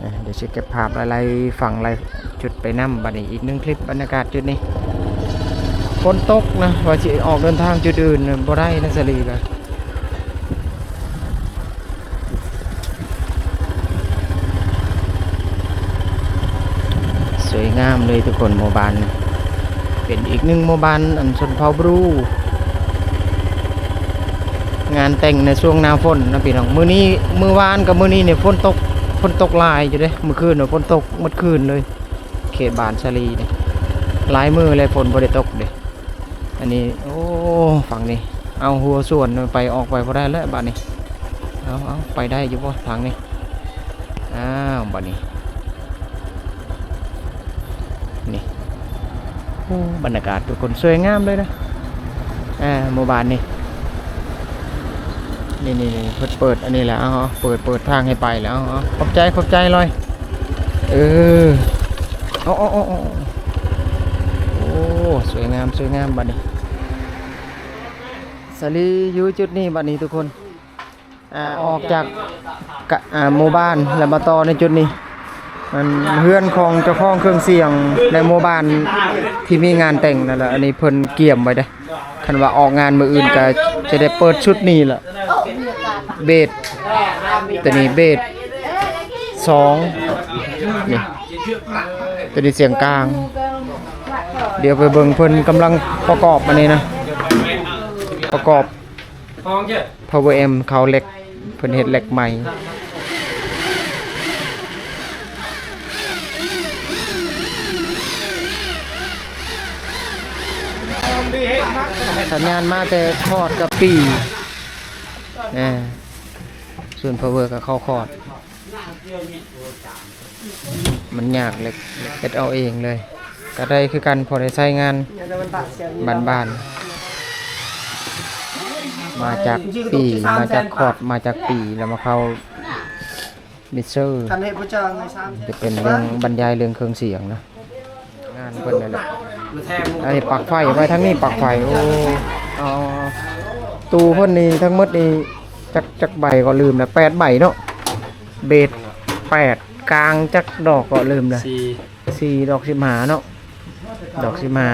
ອ່າ ດຽວຊິເກັບພາບຫຼາຍໆຝັ່ງຫຼາຍຈຸດໄປນຳ. ບັດນີ້ອີກໜຶ່ງຄລິບບັນຍາກາດຈຸດນີ້. ຝົນຕົກນະ ວ່າຊິອອກເດີນທາງຈຸດອື່ນນະ ບໍ່ໄດ້ນະ ສາລີກະ. ສວຍງາມເລີຍທຸກຄົນ ໝູ່ບ້ານ ເປັນອີກໜຶ່ງໝູ່ບ້ານອັນຊົນເຜົ່າບຣູ ງານແຕ່ງໃນຊ່ວງໜ້າຝົນນະພີ່ນ້ອງ. ມື້ນີ້ ມື້ວານກັບມື້ນີ້ນີ້ຝົນຕົກ ຝົນຕົກຫຼາຍຢູ່ເດ້. ມື້ຄືນນະຝົນຕົກໝົດຄືນເລີຍ ເຂດບ້ານສາລີນີ້ ຫຼາຍມື້ແລ້ວຝົນບໍ່ໄດ້ຕົກເດ້. ອັນນີ້ ໂອ້ ຝັ່ງນີ້ ເອົາ ຮົ້ວສວນໄປ ອອກໄປບໍ່ໄດ້ແລ້ວບາດນີ້. ເອົາ ເອົາ ໄປໄດ້ຢູ່ບໍ່ທາງນີ້? ອ້າວ ບາດນີ້ ນີ້ ໂອ້ ບັນຍາກາດທຸກຄົນ ສວຍງາມເລີຍນະ ອ່າ ໝູ່ບ້ານນີ້. ນີ້ໆໆ ເພິ່ນເປີດອັນນີ້ແຫຼະ ເອົາ ເປີດ ເປີດທາງໃຫ້ໄປແລ້ວ ເອົາ ຂອບໃຈ ຂອບໃຈລອຍ. ເອີ ເອົາໆໆໆ ໂອ້ ສວຍງາມ ສວຍງາມບາດນີ້. ສາລີຢູ່ຈຸດນີ້ບາດນີ້ທຸກຄົນ ອ່າ ອອກຈາກກະ ອ່າ ໝູ່ບ້ານ ແລ້ວມາຕໍ່ໃນຈຸດນີ້. ມັນເຮືອນຂອງເຈົ້າຂອງເຄື່ອງສຽງໃນໝູ່ບ້ານທີ່ມີງານແຕ່ງນັ້ນແຫຼະ. ອັນນີ້ເພິ່ນກຽມໄວ້ເດ້ ຄັນວ່າອອກງານມື້ອື່ນກໍຈະໄດ້ເປີດຊຸດນີ້ລະ. ເບດ ຕົວນີ້ເບດສອງ ນີ້ ຕົວນີ້ສຽງກາງ. ດຽວໄປເບິ່ງເພິ່ນກຳລັງປະກອບອັນນີ້ນະ ປະກອບ Power Amp ເຂົ້າແລັກ ເພິ່ນເຮັດແລັກໃໝ່. ສັນຍານມາແຕ່ຄອດກັບປີ ແນ່ ສ່ວນ Power ກໍເຂົ້າຄອດ. ມັນຍາກເລັກ ເຮັດເອົາເອງເລີຍ ກໍໄດ້ຄືກັນ ພໍໄດ້ໃຊ້ງານບ້ານໆ. ມາຈາກປີ ມາຈາກຄອດ ມາຈາກປີ ແລ້ວມາເຂົ້າ mixer ຈະເປັນເລື່ອງບັນຍາຍເລື່ອງເຄື່ອງສຽງນະ ງານເພິ່ນນັ້ນແຫຼະ. ອັນນີ້ປັກໄຟໄວ້ທາງນີ້ ປັກໄຟ. ໂອ້ ເອົາ ຕູ້ເພິ່ນນີ້ທັງໝົດນີ້ ຈັກ ຈັກໃບກໍລືມແລ້ວ ແປດໃບເນາະ. ເບດແປດ ກາງຈັກດອກກໍລືມແລ້ວ ສີ່ ສີ່ດອກສິບຫ້າເນາະ ດອກສິບຫ້າ.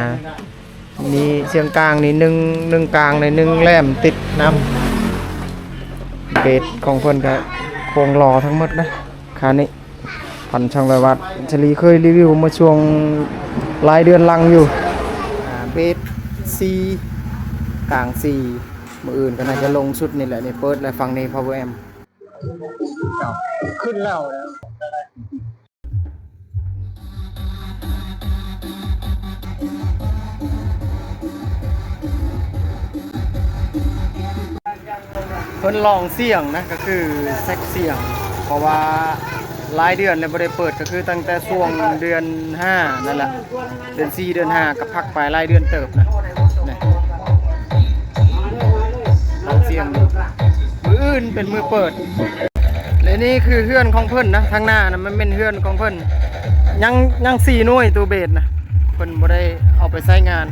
ມີສຽງກາງນີ້ໜຶ່ງ ໜຶ່ງກາງ ແລະ ໜຶ່ງແຫຼມຕິດນຳ. ເບດຂອງເພິ່ນກໍໂຄງຫຼໍ່ທັງໝົດນະ ຄານີ້ ພັນສອງຮ້ອຍວັດ. ສາລີເຄີຍຣີວິວເມື່ອຊ່ວງຫຼາຍເດືອນຫຼັງຢູ່. ອ່າ ເບດສີ່ ກາງສີ່ ມື້ອື່ນກໍໜ້າຈະລົງຊຸດນີ້ແຫຼະ. ນີ້ເປີດແລ້ວ ຝັ່ງນີ້ Power Amp ຂຶ້ນແລ້ວ. ເພິ່ນລອງສຽງນະ ກໍຄືເຊັກສຽງ ເພາະວ່າຫຼາຍເດືອນແລ້ວບໍ່ໄດ້ເປີດ ກໍຄືຕັ້ງແຕ່ຊ່ວງເດືອນຫ້ານັ້ນແຫຼະ ເດືອນສີ່ ເດືອນຫ້າ ກໍພັກໄປຫຼາຍເດືອນເຕີບນະ. ນີ້ ລອງສຽງດູ ມື້ອື່ນເປັນມື້ເປີດ. ແລະນີ້ຄືເຮືອນຂອງເພິ່ນນະ ທາງໜ້ານະ ມັນແມ່ນເຮືອນຂອງເພິ່ນ ຍັງ ຍັງສີ່ໜ່ວຍ ຕູ້ເບດນະ ເພິ່ນບໍ່ໄດ້ເອົາໄປໃຊ້ງານ.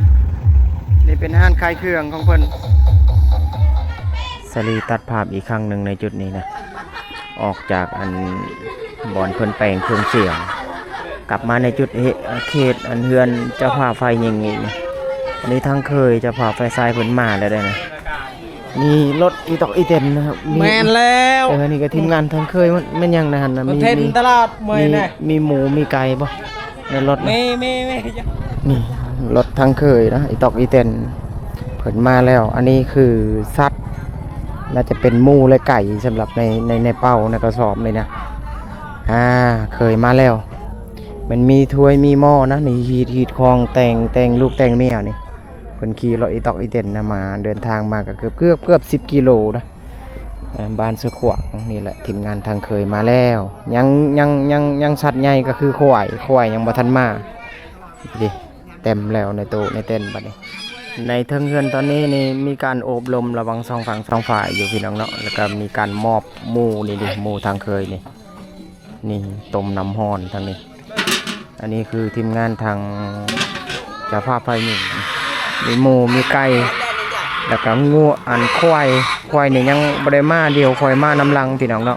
ນີ້ເປັນຮ້ານຂາຍເຄື່ອງຂອງເພິ່ນ. ສາລີຕັດພາບອີກຄັ້ງໜຶ່ງໃນຈຸດນີ້ນະ ອອກຈາກອັນບ່ອນເພິ່ນແປງເຄື່ອງສຽງ ກັບມາໃນຈຸດເຫ ເຂດອັນເຮືອນເຈົ້າພາບຝ່າຍຍິງອີກນະ. ອັນນີ້ທາງເຄີຍເຈົ້າພາບຝ່າຍຊາຍເພິ່ນມາແລ້ວເດ້ນະ. ມີລົດອີຕອກອີແຕນນະຄັບ ມີ ແມ່ນແລ້ວ. ເອີ ນີ້ກໍທີມງານທາງເຄີຍ ມັນແມ່ນຫຍັງນະຫັ້ນນະ? ມີ ມີ ຕະຫຼາດເມື່ອຍ ມີ ນະ ມີໝູມີໄກ່ບໍ່ໃນລົດນະ? ມີ ມີ ມີ. ນີ້ລົດທາງເຄີຍນະ ອີຕອກອີແຕນເພິ່ນມາແລ້ວ. ອັນນີ້ຄືສັດ ໜ້າຈະເປັນໝູ ແລະ ໄກ່ ສຳລັບໃນ ໃນ ໃນເປົ້າ ໃນກະສອບນີ້ນະ. ອ່າ ເຄີຍມາແລ້ວ ມັນມີຖ້ວຍມີໝໍ້ນະ ນີ້ ຮີດ ຮີດຄອງ ແຕ່ງ ແຕ່ງລູກແຕ່ງເມຍນີ້ ເພິ່ນຂີ່ລົດອີຕອກອີເຕັນນະ ມາ ເດີນທາງມາກໍເກືອບ ເກືອບ ເກືອບສິບກິໂລນະ. ອ່າ ບ້ານສະຂວາງນີ້ແຫຼະ ທີມງານທາງເຄີຍມາແລ້ວ ຍັງ ຍັງ ຍັງ ຍັງສັດໃຫຍ່ກໍຄືຄວາຍ ຄວາຍຍັງບໍ່ທັນມາ ນີ້ ເຕັມແລ້ວໃນໂຕະໃນເຕັນບັດນີ້. ໃນເທິງເຮືອນຕອນນີ້ນີ້ ມີການໂອບລົມລະຫວ່າງສອງຝັ່ງສອງຝ່າຍຢູ່ພີ່ນ້ອງເນາະ ແລ້ວກໍມີການມອບໝູ່ນີ້ເດ້ ໝູ່ທາງເຄີຍນີ້ ນີ້ຕົ້ມນ້ຳຮ້ອນທາງນີ້. ອັນນີ້ຄືທີມງານທາງເຈົ້າພາບຝ່າຍຍິງ ມີໝູ່ ມີໄກ່ ແລ້ວກໍງົວ ອັນ ຄວາຍ ຄວາຍນີ້ຍັງບໍ່ໄດ້ມາ ດຽວຄວາຍມານຳຫຼັງພີ່ນ້ອງເນາະ.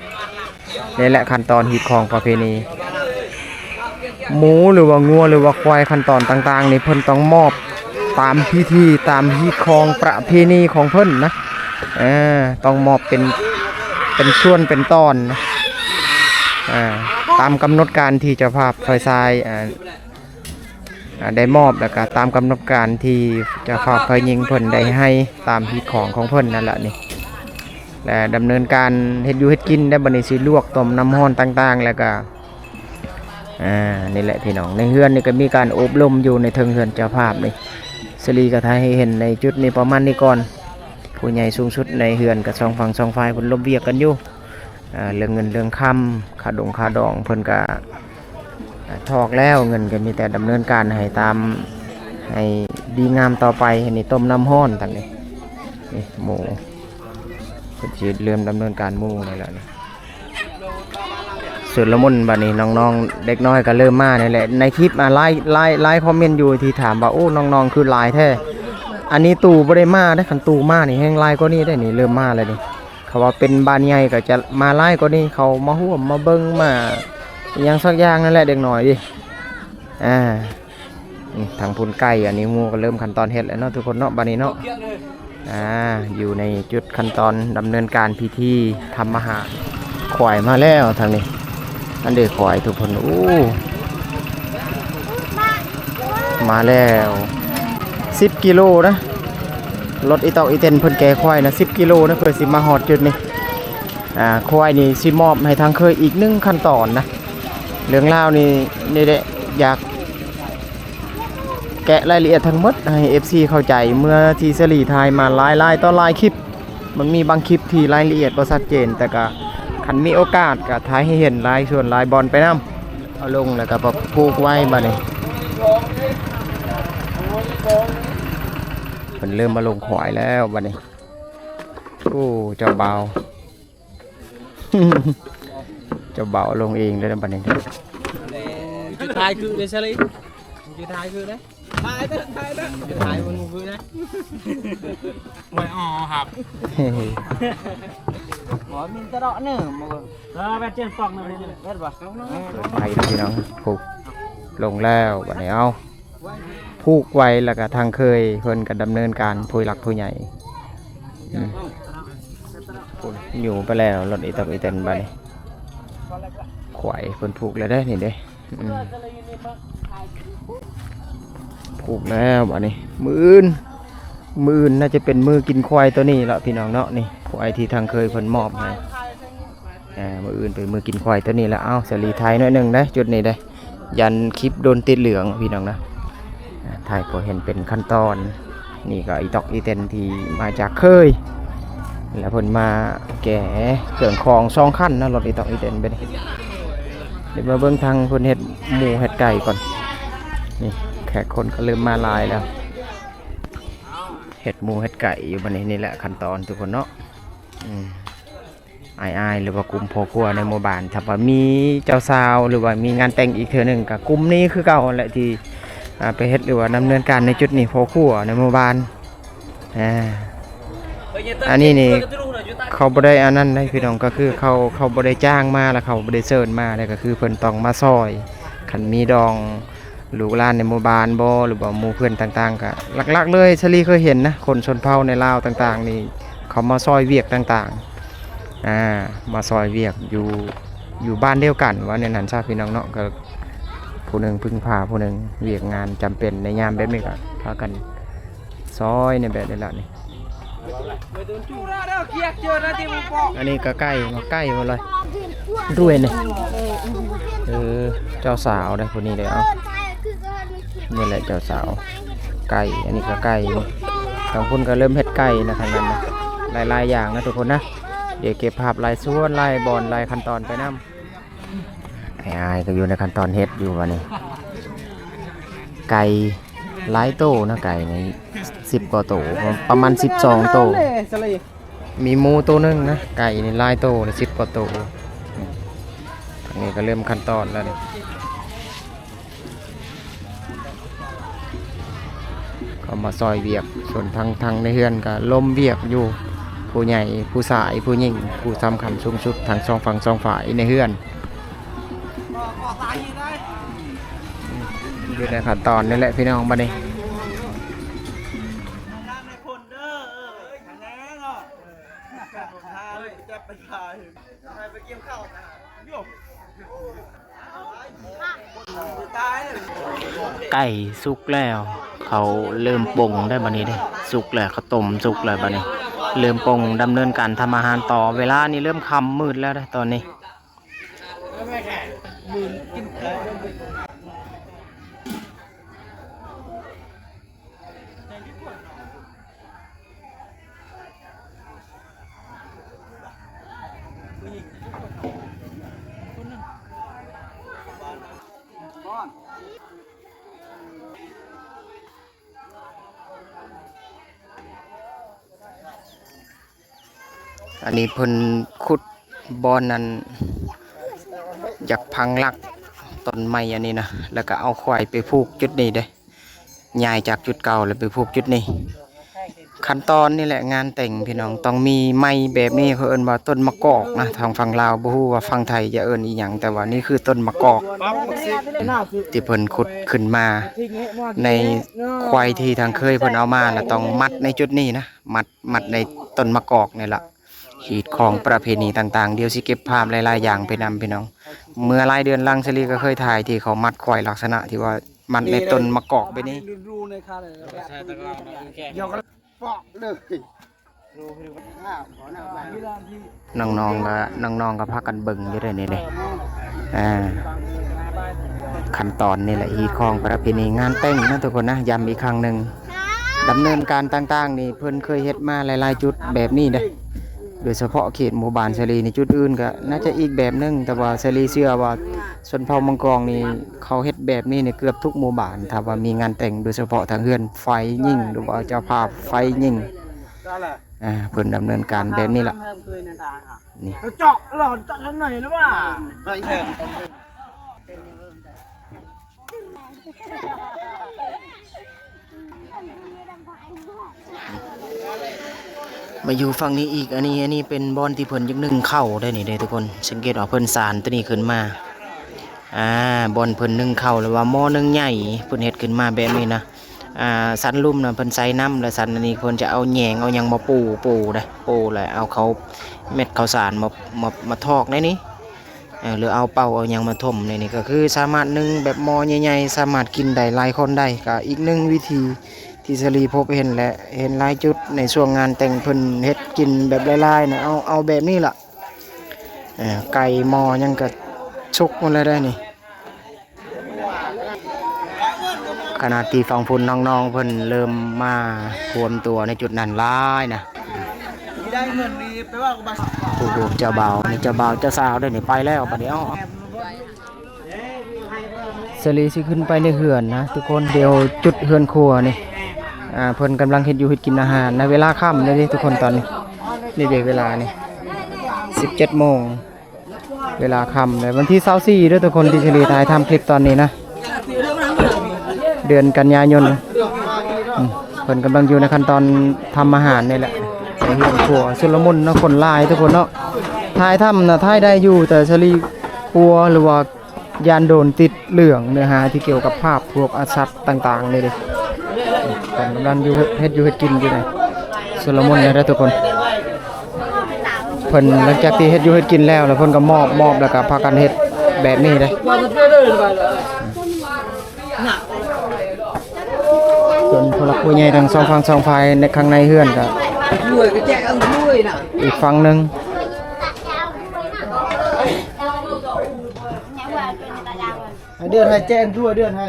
ນີ້ແຫຼະຂັ້ນຕອນຮີດຄອງປະເພນີ ໝູ ຫຼືວ່າງົວ ຫຼືວ່າຄວາຍ ຂັ້ນຕອນຕ່າງໆນີ້ ເພິ່ນຕ້ອງມອບຕາມພິທີ ຕາມຮີດຄອງປະເພນີຂອງເພິ່ນນະ ເອີ ຕ້ອງມອບເປັນ ເປັນສ່ວນເປັນຕອນນະ ເອີ ຕາມກຳນົດການທີ່ເຈົ້າພາບຝ່າຍຊາຍ ອ່າ ອ່າ ໄດ້ມອບ ແລ້ວກໍຕາມກຳນົດການທີ່ເຈົ້າພາບຝ່າຍຍິງເພິ່ນໄດ້ໃຫ້ຕາມຮີດຄອງຂອງເພິ່ນນັ້ນລະນີ້ ແລະ ດຳເນີນການເຮັດຢູ່ເຮັດກິນໄດ້ ບັດນີ້ຊິລວກຕົ້ມນ້ຳຮ້ອນຕ່າງໆ ແລ້ວກໍ ອ່າ ນີ້ແຫຼະພີ່ນ້ອງ ໃນເຮືອນນີ້ກໍມີການໂອບລົມຢູ່ໃນເທິງເຮືອນເຈົ້າພາບນີ້ ສະລີກໍຖ່າຍໃຫ້ເຫັນໃນຈຸດນີ້ປະມານນີ້ກ່ອນ. ຜູ້ໃຫຍ່ສູງສຸດໃນເຮືອນກໍສອງຝັ່ງສອງຝ່າຍເພິ່ນລົມວຽກກັນຢູ່ ອ່າ ເລື່ອງເງິນເລື່ອງຄຳ ຄ່າດົງຄ່າດອງເພິ່ນກະ ອ່າ ຖອກແລ້ວ ເງິນກໍມີແຕ່ດຳເນີນການໃຫ້ຕາມ ໃຫ້ດີງາມຕໍ່ໄປ. ອັນນີ້ຕົ້ມນ້ຳຮ້ອນຕອນນີ້ ນີ້ໝູ ເພິ່ນຊິເລີ່ມດຳເນີນການໝູແລ້ວນີ້ ຊຸນລະມຸນບັດນີ້ ນ້ອງໆ ເດັກນ້ອຍກໍເລີ່ມມານີ້ແຫຼະ. ໃນຄລິບ ອ່າ ຫຼາຍ ຫຼາຍ ຫຼາຍຄອມເມັນຢູ່ທີ່ຖາມວ່າ ໂອ້ ນ້ອງໆ ຄືຫຼາຍແທ້. ອັນນີ້ຕູ້ບໍ່ໄດ້ມາເດ້ ຄັນຕູ້ມານີ້ແຮ່ງຫຼາຍກວ່ານີ້ເດ້ ນີ້ເລີ່ມມາແລ້ວນີ້. ເຂົາວ່າເປັນບ້ານໃຫຍ່ກໍຈະມາຫຼາຍກວ່ານີ້ ເຂົາມາຮ່ວມມາເບິ່ງມາອີ່ຫຍັງສັກຢ່າງນັ້ນແຫຼະ ເດັກນ້ອຍເດ້. ອ່າ ນີ້ທາງພຸ້ນໄກ່ ອັນນີ້ໝູກໍເລີ່ມຂັ້ນຕອນເຮັດແລ້ວເນາະທຸກຄົນເນາະ ບັດນີ້ເນາະ. ອ່າ ຢູ່ໃນຈຸດຂັ້ນຕອນດຳເນີນການພິທີທຳອາຫານ. ຄວາຍມາແລ້ວທາງນີ້ ອັນເດ ຄວາຍທຸກຄົນ ໂອ້ ມາແລ້ວ ສິບກິໂລນະ ລົດອີຕອກອີເຕັນເພິ່ນແກ່ຄວາຍນະ ສິບກິໂລນະ ເພື່ອຊິມາຮອດຈຸດນີ້. ອ່າ ຄວາຍນີ້ຊິມອບໃຫ້ທາງເຄີຍອີກໜຶ່ງຂັ້ນຕອນນະ. ເລື່ອງລາວນີ້ ນີ້ແຫຼະ ຢາກແກະລາຍລະອຽດທັງໝົດໃຫ້ເອັຟຊີເຂົ້າໃຈ ເມື່ອທີ່ສາລີຖ່າຍມາຫຼາຍໆຕໍ່ຫຼາຍຄລິບ ມັນມີບາງຄລິບທີ່ລາຍລະອຽດບໍ່ຊັດເຈນ ແຕ່ກະຄັນມີໂອກາດກະຖ່າຍໃຫ້ເຫັນຫຼາຍສ່ວນຫຼາຍບ່ອນໄປນຳ. ເອົາລົງແລ້ວກະມາຜູກໄວ້ບັດນີ້ ເພິ່ນເລີ່ມມາລົງຄວາຍແລ້ວບັດນີ້. ໂອ້ ເຈົ້າບ່າວ ເຈົ້າບ່າວລົງເອງເດີບັດນີ້. ຈຸດທ້າຍຄືເດ້ ສາລີ ຈຸດທ້າຍຄືເດ້ ຖ່າຍເດີ ຖ່າຍເດີ ຖ່າຍມັນຄືເດ້ ໄວ້ອໍຮັບ ບໍ່ມີຕະເລາະເນີມ ເອີ ແບດຈຽນປອກນະ ເຫັນບໍ່ ເປີດໄຟເດີພີ່ນ້ອງ. ໂອ້ ລົງແລ້ວບັດນີ້ ເອົາ ຜູກໄວ້ ແລ້ວກະທາງເຄີຍເພິ່ນກະດຳເນີນການ ຜູ້ຫຼັກຜູ້ໃຫຍ່ ອືມ ຢູ່ໄປແລ້ວ ລົດອີຕອກອີແຕນບັດນີ້ ຄວາຍເພິ່ນຜູກແລ້ວເດ້ ນີ້ເດ້ ອືມ ຜູກແລ້ວບັດນີ້. ມື້ອື່ນ ມື້ອື່ນໜ້າຈະເປັນມື້ກິນຄວາຍໂຕນີ້ລະພີ່ນ້ອງເນາະ ນີ້ ຄວາຍທີ່ທາງເຄີຍເພິ່ນມອບໃຫ້. ອ່າ ມື້ອື່ນເປັນມື້ກິນຄວາຍໂຕນີ້ລະ. ເອົາ ສາລີຖ່າຍໜ້ອຍໜຶ່ງເດ້ ຈຸດນີ້ເດ້ ຢ້ານຄລິບໂດນຕິດເຫຼືອງພີ່ນ້ອງນະ. ອ່າ ຖ່າຍພໍເຫັນເປັນຂັ້ນຕອນ. ນີ້ກໍອີຕອກອີແຕນທີ່ມາຈາກເຄີຍ ແລ້ວເພິ່ນມາແກ່ເຄື່ອງຂອງສອງຄັນນະ ລົດອີຕອກອີແຕນເປັນ. ດຽວມາເບິ່ງທາງເພິ່ນເຮັດໝູເຮັດໄກ່ກ່ອນ. ນີ້ແຂກຄົນກໍເລີ່ມມາຫຼາຍແລ້ວ ເຮັດໝູເຮັດໄກ່ຢູ່ບັດນີ້. ນີ້ແຫຼະຂັ້ນຕອນທຸກຄົນເນາະ ອືມ. ອ້າຍໆ ຫຼືວ່າກຸ່ມພໍ່ຄົວໃນໝູ່ບ້ານ ຖ້າວ່າມີເຈົ້າສາວ ຫຼືວ່າມີງານແຕ່ງອີກເທື່ອໜຶ່ງ ກໍກຸ່ມນີ້ຄືເກົ່າຫັ້ນແຫຼະ ທີ່ ອ່າ ໄປເຮັດ ຫຼືວ່າດຳເນີນການໃນຈຸດນີ້ ພໍ່ຄົວໃນໝູ່ບ້ານ. ອ່າ ອັນນີ້ນີ້ເຂົາບໍ່ໄດ້ອັນນັ້ນໃດພີ່ນ້ອງ ກໍຄືເຂົາ ເຂົາບໍ່ໄດ້ຈ້າງມາ ແລ້ວເຂົາບໍ່ໄດ້ເຊີນມາ ແລ້ວກໍຄືເພິ່ນຕ້ອງມາຊ່ອຍ ຄັນມີດອງ ລູກຫຼານໃນໝູ່ບ້ານບໍ່ ຫຼືວ່າໝູ່ເພື່ອນຕ່າງໆ ກະຫຼັກໆເລີຍ ສາລີເຄີຍເຫັນນະ ຄົນຊົນເຜົ່າໃນລາວຕ່າງໆນີ້ ເຂົາມາຊ່ອຍວຽກຕ່າງໆ ອ່າ ມາຊ່ອຍວຽກຢູ່ ຢູ່ບ້ານດຽວກັນ ວ່າແນວນັ້ນຊະພີ່ນ້ອງເນາະ. ກໍຜູ້ໜຶ່ງເພິ່ງພາຜູ້ໜຶ່ງ ວຽກງານຈຳເປັນໃນຍາມແບບນີ້ ກໍພາກັນຊ່ອຍໃນແບບນີ້ລະນີ້. ອັນນີ້ກໍໄກ່ ໝາກໄກ່ບໍ່ລອຍ ດ້ວຍນີ້ ເອີ ເຈົ້າສາວເດ້ຜູ້ນີ້ເດ້. ເອົາ ນີ້ແຫຼະເຈົ້າສາວ. ໄກ່ ອັນນີ້ກໍໄກ່. ທາງພຸ້ນກໍເລີ່ມເຮັດໄກ່ນະ ທາງນັ້ນນະ. ຫຼາຍໆຢ່າງນະທຸກຄົນນະ. ດຽວເກັບພາບຫຼາຍສ່ວນ ຫຼາຍບ່ອນ ຫຼາຍຂັ້ນຕອນໄປນຳ. ອ້າຍໆກໍຢູ່ໃນຂັ້ນຕອນເຮັດຢູ່ບັດນີ້. ໄກ່ຫຼາຍໂຕນະ ໄກ່ນີ້ສິບກວ່າໂຕ ປະມານສິບສອງໂຕ. ມີໝູໂຕໜຶ່ງນະ ໄກ່ນີ້ຫຼາຍໂຕເລີຍ ສິບກວ່າໂຕ. ທາງນີ້ກໍເລີ່ມຂັ້ນຕອນແລ້ວນີ້ ເຂົ້າມາຊ່ອຍວຽກ. ສ່ວນທາງ ທາງໃນເຮືອນກໍລົມວຽກຢູ່ ຜູ້ໃຫຍ່ຜູ້ຊາຍ ຜູ້ຍິງ ຜູ້ສຳຄັນສູງສຸດ ທັງສອງຝັ່ງສອງຝ່າຍໃນເຮືອນ. ຢູ່ໃນຂັ້ນຕອນນີ້ແຫຼະພີ່ນ້ອງ ບັດນີ້. ໄກ່ສຸກແລ້ວ ເຂົາເລີ່ມປົງໄດ້ບັດນີ້ເດ້. ສຸກແລ້ວ ເຂົາຕົ້ມສຸກແລ້ວບັດນີ້ ເລີ່ມປົງ ດຳເນີນການທຳອາຫານຕໍ່. ເວລານີ້ເລີ່ມຄ່ຳມືດແລ້ວເດ້ຕອນນີ້. ອັນນີ້ເພິ່ນຂຸດບ່ອນນັ້ນ ຢາກຝັງຫຼັກຕົ້ນໄມ້ອັນນີ້ນະ ແລ້ວກໍເອົາຄວາຍໄປຜູກຈຸດນີ້ເດ້. ຍ້າຍຈາກຈຸດເກົ່າແລ້ວໄປຜູກຈຸດນີ້. ຂັ້ນຕອນນີ້ແຫຼະງານແຕ່ງພີ່ນ້ອງ ຕ້ອງມີໄມ້ແບບນີ້ ເຂົາເອີ້ນວ່າຕົ້ນມະກອກນະ ທາງຝັ່ງລາວ ບໍ່ຮູ້ວ່າຝັ່ງໄທຈະເອີ້ນອີ່ຫຍັງ ແຕ່ວ່ານີ້ຄືຕົ້ນມະກອກ ທີ່ເພິ່ນຂຸດຂຶ້ນມາໃນຄວາຍທີ່ທາງເຄີຍເພິ່ນເອົາມາ ແລ້ວຕ້ອງມັດໃນຈຸດນີ້ນະ ມັດ ມັດໃນຕົ້ນມະກອກນີ້ລະ. ຮີດຄອງປະເພນີຕ່າງໆ ດຽວຊິເກັບພາບຫຼາຍໆຢ່າງໄປນຳພີ່ນ້ອງ. ເມື່ອຫຼາຍເດືອນຫຼັງ ສາລີກໍເຄີຍຖ່າຍທີ່ເຂົາມັດຄວາຍລັກສະນະທີ່ວ່າມັດໃນຕົ້ນມະກອກແບບນີ້. ນ້ອງໆ ກໍ ນ້ອງໆ ກໍພາກັນເບິ່ງຢູ່ເດ້ນີ້ເດ້. ອ່າ ຂັ້ນຕອນນີ້ແຫຼະ ຮີດຄອງປະເພນີງານແຕ່ງເນາະທຸກຄົນນະ. ຢ້ຳອີກຄັ້ງໜຶ່ງ ດຳເນີນການຕ່າງໆນີ້ ເພິ່ນເຄີຍເຮັດມາຫຼາຍໆຈຸດແບບນີ້ເດ້ ໂດຍສະເພາະເຂດໝູ່ບ້ານສາລີນີ້. ຈຸດອື່ນກໍໜ້າຈະອີກແບບໜຶ່ງ ແຕ່ວ່າສາລີເຊື່ອວ່າຊົນເຜົ່າມັງກອງນີ້ ເຂົາເຮັດແບບນີ້ໃນເກືອບທຸກໝູ່ບ້ານ ຖ້າວ່າມີງານແຕ່ງ ໂດຍສະເພາະທາງເຮືອນຝ່າຍຍິງ ຫຼືວ່າເຈົ້າພາບຝ່າຍຍິງ ອ່າ ເພິ່ນດຳເນີນການແບບນີ້ລະ. ນີ້ ມາຢູ່ຝັ່ງນີ້ອີກ ອັນນີ້ ອັນນີ້ເປັນບ່ອນທີ່ເພິ່ນຢາກໜຶ້ງເຂົ້າໄດ໋ນີ້ເດ້ທຸກຄົນ. ສັງເກດວ່າເພິ່ນສານຕົວນີ້ຂຶ້ນມາ ອ່າ ບ່ອນເພິ່ນໜຶ້ງເຂົ້າ ຫຼືວ່າໝໍ້ໜຶ້ງໃຫຍ່ ເພິ່ນເຮັດຂຶ້ນມາແບບນີ້ນະ. ອ່າ ສັນລຸ່ມນະ ເພິ່ນໃສ່ນ້ຳ ແລະ ສັນອັນນີ້ເພິ່ນຈະເອົາແຍງເອົາຫຍັງມາປູ ປູໄດ໋ ປູ ແລ້ວເອົາເຂົ້າ ເມັດເຂົ້າສານມາ ມາ ມາຖອກໃນນີ້ ເອີ ຫຼືເອົາເປົາເອົາຫຍັງມາຖົມໃນນີ້ ກໍຄືສາມາດໜຶ້ງແບບໝໍ້ໃຫຍ່ໆ ສາມາດກິນໄດ້ຫຼາຍຄົນໄດ້. ກໍອີກໜຶ່ງວິທີທີ່ສາລີພົບເຫັນ ແລະ ເຫັນຫຼາຍຈຸດໃນຊ່ວງງານແຕ່ງ ເພິ່ນເຮັດກິນແບບຫຼາຍໆນະ ເອົາ ເອົາແບບນີ້ລະ ເອີ ໄກ່ໝໍ້ຫຍັງກໍສຸກໝົດແລ້ວໄດ໋ນີ້. ຂະນະທີ່ຝັ່ງພຸ້ນນ້ອງໆເພິ່ນເລີ່ມມາຮວມຕົວໃນຈຸດນັ້ນຫຼາຍນະ. ໂອ້ໂຫ ເຈົ້າບ່າວ ນີ້ເຈົ້າບ່າວເຈົ້າສາວເດ້ນີ້ ໄປແລ້ວບັດນີ້. ເອົາ ສາລີຊິຂຶ້ນໄປໃນເຮືອນນະທຸກຄົນ. ດຽວຈຸດເຮືອນຄົວນີ້ ອ່າ ເພິ່ນກຳລັງເຮັດຢູ່ເຮັດກິນອາຫານໃນເວລາຄ່ຳເດ້ທຸກຄົນ. ຕອນນີ້ ນີ້ເດ້ເວລານີ້ ສິບເຈັດໂມງ ເວລາຄ່ຳແລ້ວ ວັນທີຊາວສີ່ເດີທຸກຄົນ ທີ່ສາລີຖ່າຍທຳຄລິບຕອນນີ້ນະ ເດືອນກັນຍາຍົນ. ອືມ ເພິ່ນກຳລັງຢູ່ໃນຂັ້ນຕອນທຳອາຫານນີ້ແຫຼະ ໃນເຮືອນຄົວຊຸນລະມຸນເນາະ ຄົນຫຼາຍທຸກຄົນເນາະ. ຖ່າຍທຳນະ ຖ່າຍໄດ້ຢູ່ ແຕ່ສາລີກົວ ຫຼືວ່າຢ້ານໂດນຕິດເລື່ອງເນື້ອຫາທີ່ກ່ຽວກັບພາບພວກອາສັດຕ່າງໆນີ້ເດ້. ເພິ່ນກຳລັງຢູ່ເຮັດ ເຮັດຢູ່ເຮັດກິນຢູ່ນີ້ ຊຸນລະມຸນເດີທຸກຄົນ. ເພິ່ນຫຼັງຈາກທີ່ເຮັດຢູ່ເຮັດກິນແລ້ວ ແລ້ວເພິ່ນກໍມອບ ມອບ ແລ້ວກໍພາກັນເຮັດແບບນີ້ເດ້. ສ່ວນຜູ້ຫຼັກຜູ້ໃຫຍ່ທັງສອງຝັ່ງສອງຝ່າຍໃນ ຂ້າງໃນເຮືອນກໍອີກຝັ່ງໜຶ່ງ. ให้เดือนให้แจ้งด้วยเดือนให้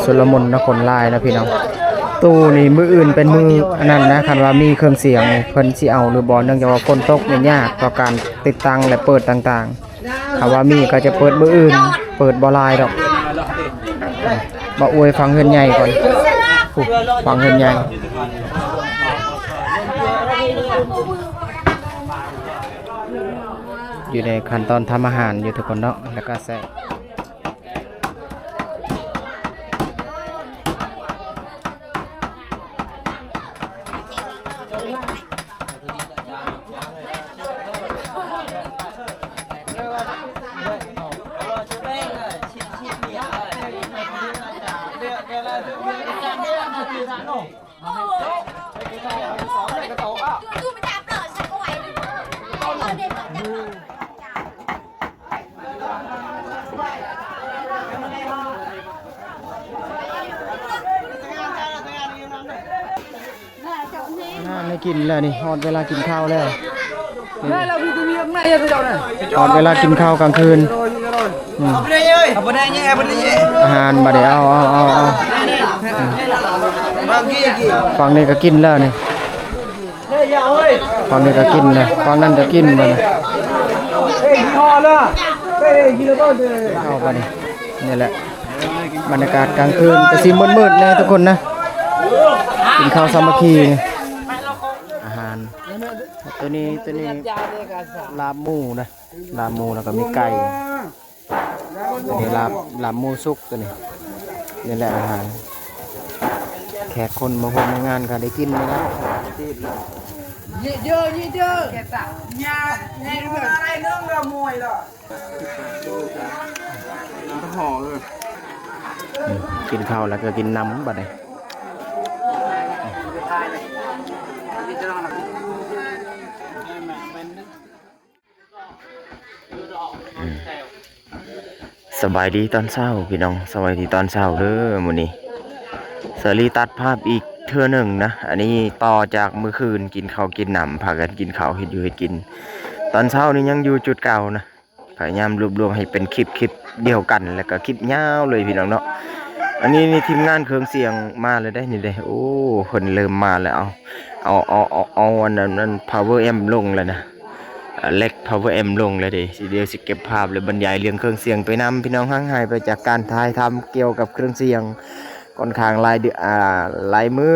ຊຸลมุนนะ คนหลายนะพี่น้อง ตู้นี่มื้ออื่นเป็นมื้ออันนั้นนะ คันว่ามีเครื่องเสียงนี่เพิ่นสิเอาหรือบ่ เนื่องจากว่าฝนตกนี่ยากต่อการติดตั้งและเปิดต่างๆ ถ้าว่ามีก็จะเปิดมื้ออื่น เปิดบ่หลายดอก บ่อวยฟังเฮือนใหญ่ก่อน ฟังเฮือนใหญ่ อยู่ในขั้นตอนทำอาหารอยู่ทุกคนเนาะ แล้วก็ใส่ อาหารได้กินแล้วนี่ ฮอดเวลากินข้าวแล้ว ฮอดเวลากินข้าวกลางคืน อืม อาหารบัดนี้ เอา เอา เอา เอา อืม ฝั่งนี้ก็กินแล้วนี่ ฝั่งนี้ก็กินแล้ว ฝั่งนั้นก็กินแล้วนี่ เอาบัดนี้ นี่แหละ บรรยากาศกลางคืนก็สิมืดๆแน่ทุกคนนะ กินข้าวสามัคคีนี่ อาหาร ตัวนี้ ตัวนี้ลาบหมูนะ ลาบหมูแล้วก็มีไก่ ตัวนี้ลาบ ลาบหมูสุกตัวนี้ นี่แหละอาหาร แขกคนมาพบในงานก็ได้กินนี่แหละ อืม กินข้าวแล้วก็กินน้ำบัดนี้ อืม สบายดีตอนเช้าพี่น้อง สบายดีตอนเช้าเด้อ มื้อนี้สาลีตัดภาพอีกเทื่อหนึ่งนะ อันนี้ต่อจากมื้อคืนกินข้าวกินน้ำ พากันกินข้าว เฮ็ดอยู่เฮ็ดกิน ตอนเช้านี้ยังอยู่จุดเก่านะ พยายามรวบรวมให้เป็นคลิป คลิปเดียวกัน แล้วก็คลิปยาวเลยพี่น้องเนาะ อันนี้นี่ทีมงานเครื่องเสียงมาเลยเด้ นี่เด้ โอ้ เพิ่นเริ่มมาแล้ว เอา เอา เอา เอา เอาอันนั้น อัน power amp ลงแล้วนะ อ่า แร็ก power amp ลงแล้วเด้ สิ เดี๋ยวสิเก็บภาพและบรรยายเรื่องเครื่องเสียงไปนำ พี่น้อง ห่างหายไปจากการถ่ายทำเกี่ยวกับเครื่องเสียงค่อนข้างหลายเดือน อ่า หลายมื้อ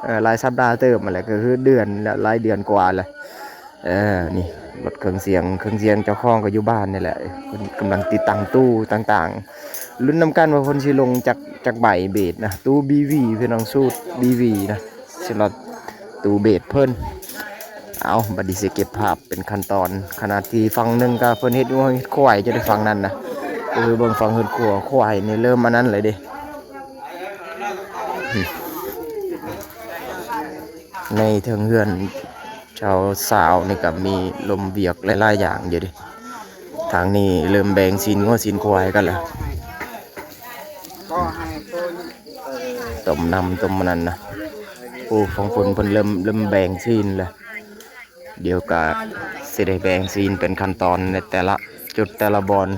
เอ่อ หลายสัปดาห์เติบมาแล้ว ก็คือเดือนละ หลายเดือนกว่าแล้ว เออ นี่ รถเครื่องเสียง เครื่องเสียงเจ้าของก็อยู่บ้านนี่แหละ เพิ่นกำลังติดตั้งตู้ต่างๆ ลุ้นนำกันว่าเพิ่นสิลงจัก จักใบเบสนะ ตู้ บี วี พี่น้อง สูตร บี วี นะ สำหรับตู้เบสเพิ่น เอา บัดนี้สิเก็บภาพเป็นขั้นตอน ขณะที่ฝั่งหนึ่งก็เพิ่นเฮ็ดงัวเฮ็ดควาย จะได้ฝั่งนั้นนะ เออ เบิ่งฝั่งเฮือนครัว ควายนี่เริ่มอันนั้นเลยเด้ ในเทิงเฮือนเจ้าสาวนี่ก็มีลมเวียกหลายๆอย่างอยู่เด้ ทางนี้เริ่มแบ่งซี้นงัวซี้นควายกันแล้ว ต้มน้ำต้มอันนั้นนะ โอ้ ฝั่งพุ้นเพิ่นเริ่ม เริ่มแบ่งซี้นแล้ว เดี๋ยวก็สิได้แบ่งซี้นเป็นขั้นตอนในแต่ละจุดแต่ละบ่อน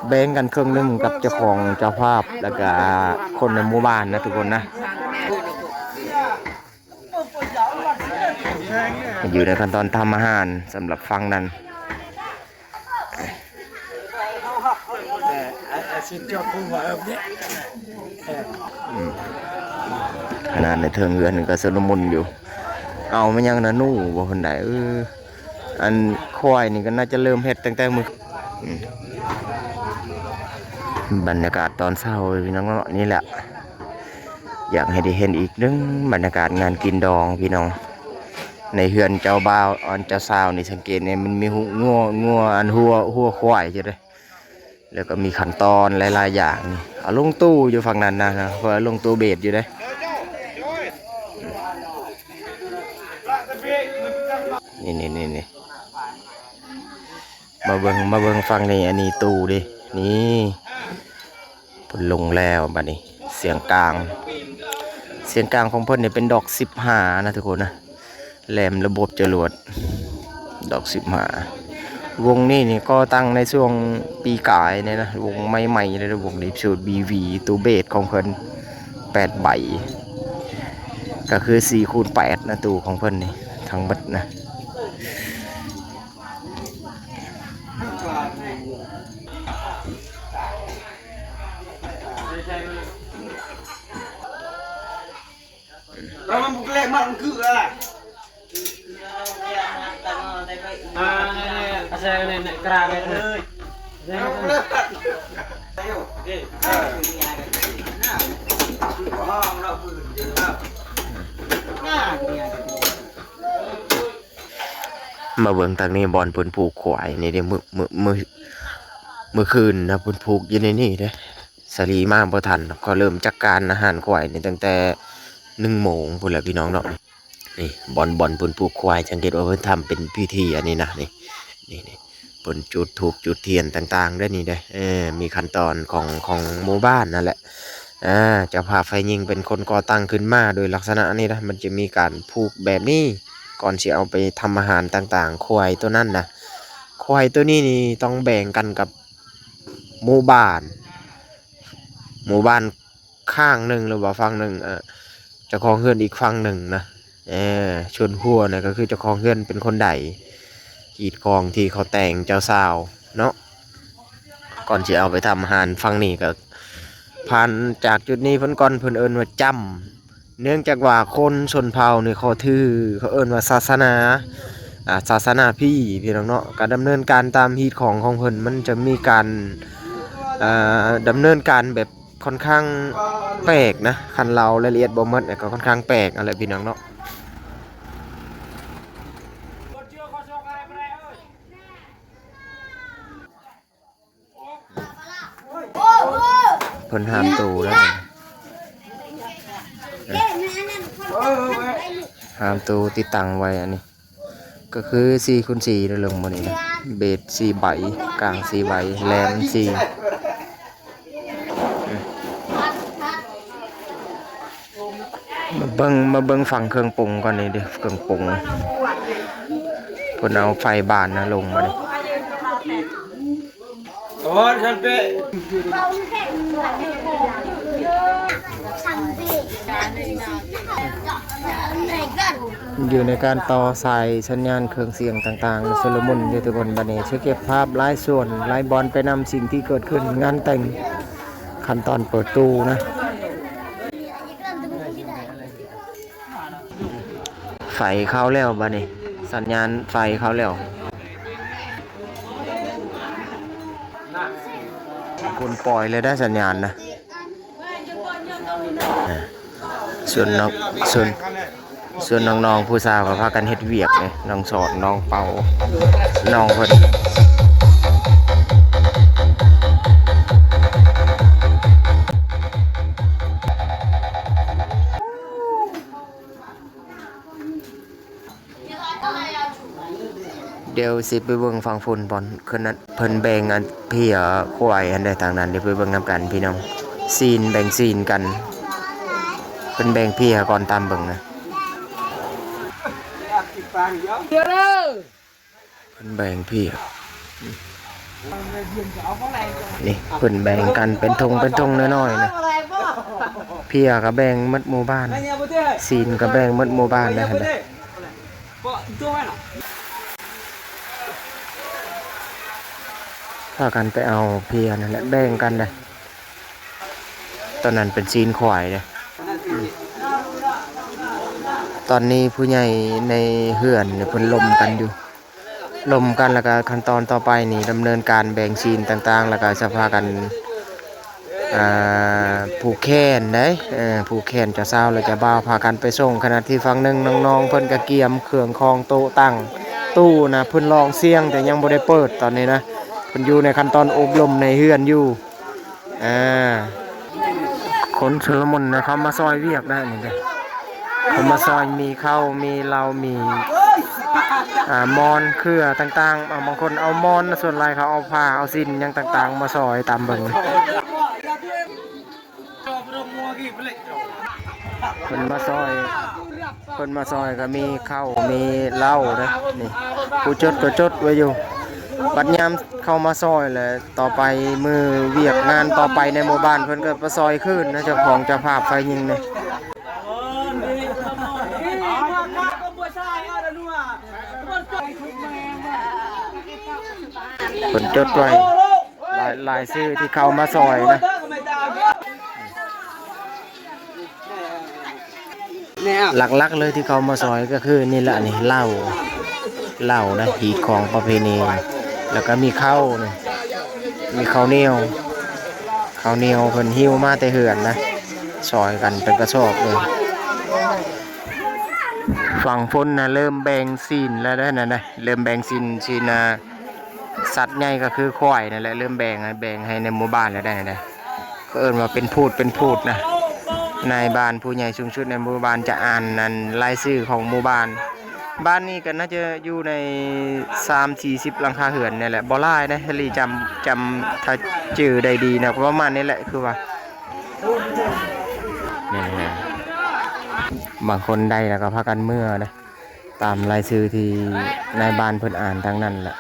แบ่งกันครึ่งหนึ่งกับเจ้าของเจ้าภาพ แล้วก็คนในหมู่บ้านนะทุกคนนะ อยู่ในขั้นตอนทำอาหารสำหรับฝั่งนั้น อืม ขนาดในเทิงเฮือนก็ชุลมุนอยู่ เอามายังนะหนูบ่เพิ่นได้ เออ อันควายนี่ก็น่าจะเริ่มเฮ็ดตั้งแต่มื้อ อืม บรรยากาศตอนเช้าพี่น้องเนาะ นี่แหละ อยากให้ได้เห็นอีกหนึ่งบรรยากาศงานกินดองพี่น้อง ในเฮือนเจ้าบ่าว อันเจ้าสาวนี่สังเกตเนี่ย มันมีหัวงัว งัว อันหัว หัวควายอยู่เด้ แล้วก็มีขั้นตอนหลายๆอย่างนี่ เอาลงตู้อยู่ฝั่งนั้นนะ นะ เพราะว่าลงตู้เบสอยู่เด้ นี่ นี่ นี่ นี่ มาเบิ่ง มาเบิ่งฝั่งนี้ อันนี้ตู้เด้ นี่ เพิ่นลงแล้วบัดนี้ เสียงกลาง ເສັ້ນກາງຂອງເພິ່ນນີ້ເປັນດອກສິບຫ້ານະທຸກຄົນນະ ແຫຼມລະບົບຈະຫຼວດ ດອກສິບຫ້າ. ວົງນີ້ນີ້ກໍ່ຕັ້ງໃນຊ່ວງປີກາຍນີ້ນະ ວົງໃໝ່ໆເລີຍ ວົງນີ້ສູດ ບີວີ ຕູ້ເບສຂອງເພິ່ນ ແປດໃບ ກໍຄືສີ່ຄູນແປດນະ ຕູ້ຂອງເພິ່ນນີ້ທັງເບິດນະ. ມາເບິ່ງທາງນີ້ ບ່ອນເພິ່ນຜູກຄວາຍນີ້ເດ້ ມື້ ມື້ ມື້ ມື້ຄືນນະ ເພິ່ນຜູກຢູ່ໃນນີ້ເດ້. ສາລີມາບໍ່ທັນ ກໍເລີ່ມຈັດການອາຫານຄວາຍນີ້ຕັ້ງແຕ່ໜຶ່ງໂມງພຸ້ນແຫຼະພີ່ນ້ອງເນາະ. ນີ້ບ່ອນ ບ່ອນເພິ່ນຜູກຄວາຍ ສັງເກດວ່າເພິ່ນທຳເປັນພິທີອັນນີ້ນະ ນີ້ ນີ້ ນີ້ ເພິ່ນຈຸດທູບຈຸດທຽນຕ່າງໆເດ້ ນີ້ເດ້ ເອີ ມີຂັ້ນຕອນຂອງ ຂອງໝູ່ບ້ານນັ້ນແຫຼະ. ອາ ເຈົ້າພາບຝ່າຍຍິງເປັນຄົນກໍ່ຕັ້ງຂຶ້ນມາໂດຍລັກສະນະນີ້ນະ ມັນຈະມີການຜູກແບບນີ້ ກ່ອນຊິເອົາໄປທຳອາຫານຕ່າງໆ. ຄວາຍໂຕນັ້ນນະ ຄວາຍໂຕນີ້ນີ້ຕ້ອງແບ່ງກັນກັບ ໝູ່ບ້ານ ໝູ່ບ້ານຂ້າງໜຶ່ງ ຫຼືວ່າຝັ່ງໜຶ່ງ ເອີ ເຈົ້າຂອງເຮືອນອີກຝັ່ງໜຶ່ງນະ. ເອີ ສ່ວນຫົວນະ ກໍຄືເຈົ້າຂອງເຮືອນເປັນຄົນໄດຮີດຂອງທີ່ເຂົາແຕ່ງເຈົ້າສາວເນາະ ກ່ອນຊິເອົາໄປທຳອາຫານ. ຝັ່ງນີ້ກໍຜ່ານຈາກຈຸດນີ້ເພິ່ນກ່ອນ ເພິ່ນເອີ້ນວ່າຈ້ຳ. ເນື່ອງຈາກວ່າຄົນຊົນເຜົ່ານີ້ເຂົາຖື ເຂົາເອີ້ນວ່າສາສະໜາ ອາ ສາສະໜາຜີ ພີ່ນ້ອງເນາະ ກະດຳເນີນການຕາມຮີດຂອງຂອງເພິ່ນ ມັນຈະມີການ ເອີ ດຳເນີນການແບບຂ້ອນຂ້າງແປກນະ. ຄັນເລົ່າລາຍລະອຽດບໍ່ໝົດ ກໍຂ້ອນຂ້າງແປກຫັ້ນແຫຼະ ພີ່ນ້ອງເນາະ. ເພິ່ນຫາມໂຕແລ້ວ ຫາມໂຕຕິດຕັ້ງໄວ້. ອັນນີ້ກໍຄືສີ່ຄູນສີ່ເດີ ເລິງໝົດນີ້ນະ ເບສສີ່ໃບ ກາງສີ່ໃບ ແຫຼມສີ່. ມາເບິ່ງ ມາເບິ່ງຝັ່ງເຄື່ອງປຸງກ່ອນນີ້ເດີ ເຄື່ອງປຸງ ເພິ່ນເອົາໄຟບ້ານນະລົງມານີ້. ຢູ່ໃນການຕໍ່ສາຍສັນຍານເຄື່ອງສຽງຕ່າງໆ ຊຸນລະມຸນຢູ່ທຸກຄົນ. ບັດນີ້ຊິເກັບພາບຫຼາຍສ່ວນຫຼາຍບ່ອນໄປນຳສິ່ງທີ່ເກີດຂຶ້ນງານແຕ່ງ ຂັ້ນຕອນເປີດຕູ້ນະ. ໄຟເຂົ້າແລ້ວ ບັດນີ້ສັນຍານໄຟເຂົ້າແລ້ວ. ຄົນປ່ອຍເລີຍໄດ້ສັນຍານນະ. ສ່ວນນ້ອງ ສ່ວນ ສ່ວນນ້ອງໆຜູ້ສາວກໍພາກັນເຮັດວຽກເດ້ ນ້ອງສອດ ນ້ອງເປົ່າ ນ້ອງເພິ່ນ. ດຽວຊິໄປເບິ່ງຝັ່ງພຸ້ນບ່ອນ ຄືນັ້ນ ເພິ່ນແບ່ງອັນເພຍຄວາຍຫັ້ນເດ້ ທາງນັ້ນ ດຽວໄປເບິ່ງນຳກັນພີ່ນ້ອງ. ຊີ້ນ ແບ່ງຊີ້ນກັນ ເພິ່ນແບ່ງເພຍກ່ອນ ຕາມເບິ່ງນະ. ເພິ່ນແບ່ງເພຍ ນີ້ ເພິ່ນແບ່ງກັນເປັນຖົງເປັນຖົງນ້ອຍໆນະ. ເພຍກໍແບ່ງໝົດໝູ່ບ້ານ ຊີ້ນກໍແບ່ງໝົດໝູ່ບ້ານໄດ້ຫັ້ນນະ. ພາກັນໄປເອົາເພຍນັ້ນແຫຼະ ແບ່ງກັນເດ້. ຕອນນັ້ນເປັນຊີ້ນຄວາຍເດ້. ຕອນນີ້ຜູ້ໃຫຍ່ໃນເຮືອນນີ້ເພິ່ນລົມກັນຢູ່ ລົມກັນ ແລ້ວກໍຂັ້ນຕອນຕໍ່ໄປນີ້ດຳເນີນການແບ່ງຊີ້ນຕ່າງໆ ແລ້ວກໍຈະພາກັນ ອ່າ ຜູກແຂນເດ້ ເອີ ຜູກແຂນເຈົ້າສາວ ແລ້ວເຈົ້າບ່າວພາກັນໄປສົ່ງ. ຂະນະທີ່ຝັ່ງໜຶ່ງນ້ອງໆເພິ່ນກໍກຽມເຄື່ອງຂອງໂຕະຕັ້ງ ຕູ້ນະ ເພິ່ນລອງສຽງແຕ່ຍັງບໍ່ໄດ້ເປີດຕອນນີ້ນະ ເພິ່ນຢູ່ໃນຂັ້ນຕອນອົບຮົມໃນເຮືອນຢູ່. ອ່າ ຄົນຊຸນລະມຸນນະ ເຂົາມາຊ່ອຍວຽກໄດ້ນີ້ເດ້ ເຂົາມາຊ່ອຍ ມີເຂົ້າ ມີເຫຼົ້າ ມີ ອ່າ ໝອນເຄື່ອຕ່າງໆ ເອົາ ບາງຄົນເອົາໝອນ ສ່ວນຫຼາຍເຂົາເອົາຜ້າ ເອົາສິ້ນຫຍັງຕ່າງໆມາຊ່ອຍ ຕາມເບິ່ງ. ເພິ່ນມາຊ່ອຍ ເພິ່ນມາຊ່ອຍກໍມີເຂົ້າມີເຫຼົ້າເດ້. ນີ້ ຜູ້ຈົດກໍຈົດໄວ້ຢູ່. ບັດຍາມເຂົ້າມາຊ່ອຍແລ້ວ ຕໍ່ໄປມື້ວຽກງານຕໍ່ໄປໃນໝູ່ບ້ານ ເພິ່ນກໍໄປຊ່ອຍຄືນນະ ເຈົ້າຂອງເຈົ້າພາບໄຟຍິງນີ້. ເພິ່ນຈົດໄວ້ ລາຍ ລາຍຊື່ທີ່ເຂົ້າມາຊ່ອຍນະ. ຫຼັກໆເລີຍທີ່ເຂົ້າມາຊ່ອຍກໍຄືນີ້ລະ ນີ້ເຫຼົ້າ ເຫຼົ້ານະ ຮີດຄອງປະເພນີ ແລ້ວກໍມີເຂົ້ານະ ມີເຂົ້າໜຽວ ເຂົ້າໜຽວເພິ່ນຫິ້ວມາແຕ່ເຮືອນນະ ຊ່ອຍກັນເປັນກະສອບເລີຍ. ຝັ່ງພຸ້ນນະ ເລີ່ມແບ່ງຊີ້ນແລ້ວເດ້ນະ ເລີ່ມແບ່ງຊີ້ນ ຊີ້ນ ອ່າ ສັດໃຫຍ່ກໍຄືຄວາຍນັ້ນແຫຼະ ເລີ່ມແບ່ງໃຫ້ ແບ່ງໃຫ້ໃນໝູ່ບ້ານແລ້ວໄດ໋ນະ. ເຂົາເອີ້ນວ່າເປັນພູດເປັນພູດນະ. ນາຍບ້ານຜູ້ໃຫຍ່ສູງສຸດໃນໝູ່ບ້ານຈະອ່ານອັນລາຍຊື່ຂອງໝູ່ບ້ານ. ບ້ານນີ້ກໍໜ້າຈະຢູ່ໃນສາມສີ່ສິບຫຼັງຄາເຮືອນນີ້ແຫຼະ ບໍ່ຫຼາຍນະ ສາລີຈຳ ຈຳ ຖ້າຈື່ໄດ້ດີນະ ປະມານນີ້ແຫຼະ ຄືວ່າ ນີ້ນະ ບາງຄົນໄດ້ແລ້ວກໍພາກັນເມືອນະ. ຕາມລາຍຊື່ທີ່ນາຍບ້ານເພິ່ນອ່ານທັງນັ້ນແຫຼະ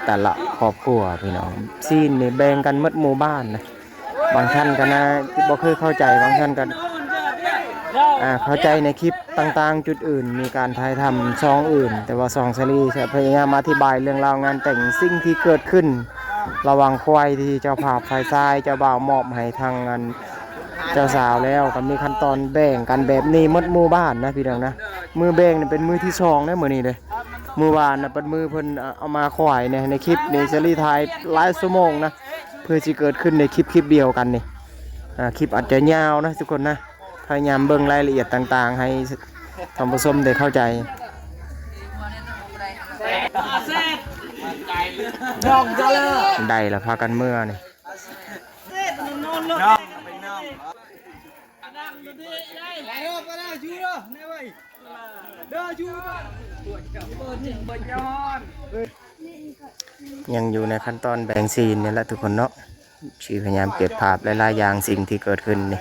ແຕ່ລະຄອບຄົວພີ່ນ້ອງ. ຊີ້ນນີ້ແບ່ງກັນໝົດໝູ່ບ້ານນະ. ບາງທ່ານກໍໜ້າບໍ່ເຄີຍເຂົ້າໃຈ ບາງທ່ານກໍ ອ່າ ເຂົ້າໃຈໃນຄລິບຕ່າງໆ ຈຸດອື່ນ ມີການຖ່າຍທຳຊ່ອງອື່ນ ແຕ່ວ່າຊ່ອງສາລີຈະພະຍາຍາມອະທິບາຍເລື່ອງລາວງານແຕ່ງ ສິ່ງທີ່ເກີດຂຶ້ນລະຫວ່າງຄວາຍທີ່ເຈົ້າພາບຝ່າຍຊາຍ ເຈົ້າບ່າວມອບໃຫ້ທາງອັນ ເຈົ້າສາວແລ້ວ ກໍມີຂັ້ນຕອນແບ່ງກັນແບບນີ້ໝົດໝູ່ບ້ານນະພີ່ນ້ອງນະ. ມື້ແບ່ງນີ້ເປັນມື້ທີສອງເດ້ ມື້ນີ້ເດ້. ມື້ວານນະເປັນມື້ເພິ່ນ ອາ ເອົາມາຄວາຍໃນ ໃນຄລິບນີ້ ສາລີຖ່າຍຫຼາຍຊົ່ວໂມງນະ ເພື່ອຊິເກີດຂຶ້ນໃນຄລິບ ຄລິບດຽວກັນນີ້. ອາ ຄລິບອາດຈະຍາວນະທຸກຄົນນະ ພະຍາຍາມເບິ່ງລາຍລະອຽດຕ່າງໆ ໃຫ້ທ່ານຜູ້ຊົມໄດ້ເຂົ້າໃຈ. ໄດ້ລະພາກັນເມືອນີ້. ຍັງຢູ່ໃນຂັ້ນຕອນແບ່ງຊີ້ນນີ້ແຫຼະທຸກຄົນເນາະ ຊິພະຍາຍາມເກັບພາບຫຼາຍໆຢ່າງ ສິ່ງທີ່ເກີດຂຶ້ນນີ້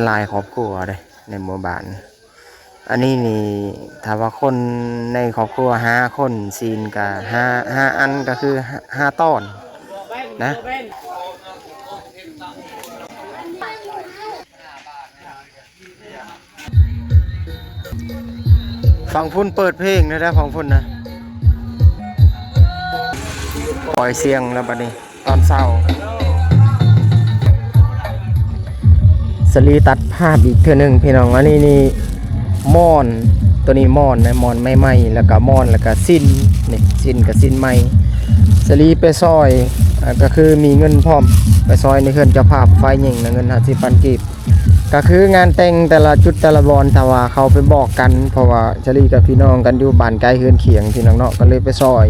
ຫຼາຍຄອບຄົວເດ້ໃນໝູ່ບ້ານ. ອັນນີ້ນີ້ ຖ້າວ່າຄົນໃນຄອບຄົວຫ້າຄົນ ຊີ້ນກະຫ້າ ຫ້າອັນ ກໍຄືຫ້າ ຫ້າຕອນນະ. ຝັ່ງພຸ້ນເປີດເພງນະ ຝັ່ງພຸ້ນນະ ປ່ອຍສຽງແລ້ວບັດນີ້. ຕອນເຊົ້າ ສາລີຕັດພາບອີກເທື່ອໜຶ່ງພີ່ນ້ອງ. ອັນນີ້ນີ້ໝອນ ໂຕນີ້ໝອນນະ ໝອນໃໝ່ໆ ແລ້ວກະໝອນ ແລ້ວກະສິ້ນນີ້ ສິ້ນກະສິ້ນໃໝ່. ສາລີໄປຊ່ອຍ ອາ ກໍຄືມີເງິນພ້ອມ ໄປຊ່ອຍໃນເຮືອນເຈົ້າພາບຝ່າຍຍິງນະ ເງິນຫ້າສິບພັນກີບ. ກໍຄືງານແຕ່ງແຕ່ລະຈຸດແຕ່ລະບ່ອນ ຖ້າວ່າເຂົາໄປບອກກັນ ເພາະວ່າສາລີກັບພີ່ນ້ອງກັນຢູ່ບ້ານໃກ້ເຮືອນຄຽງພີ່ນ້ອງເນາະ ກໍເລີຍໄປຊ່ອຍ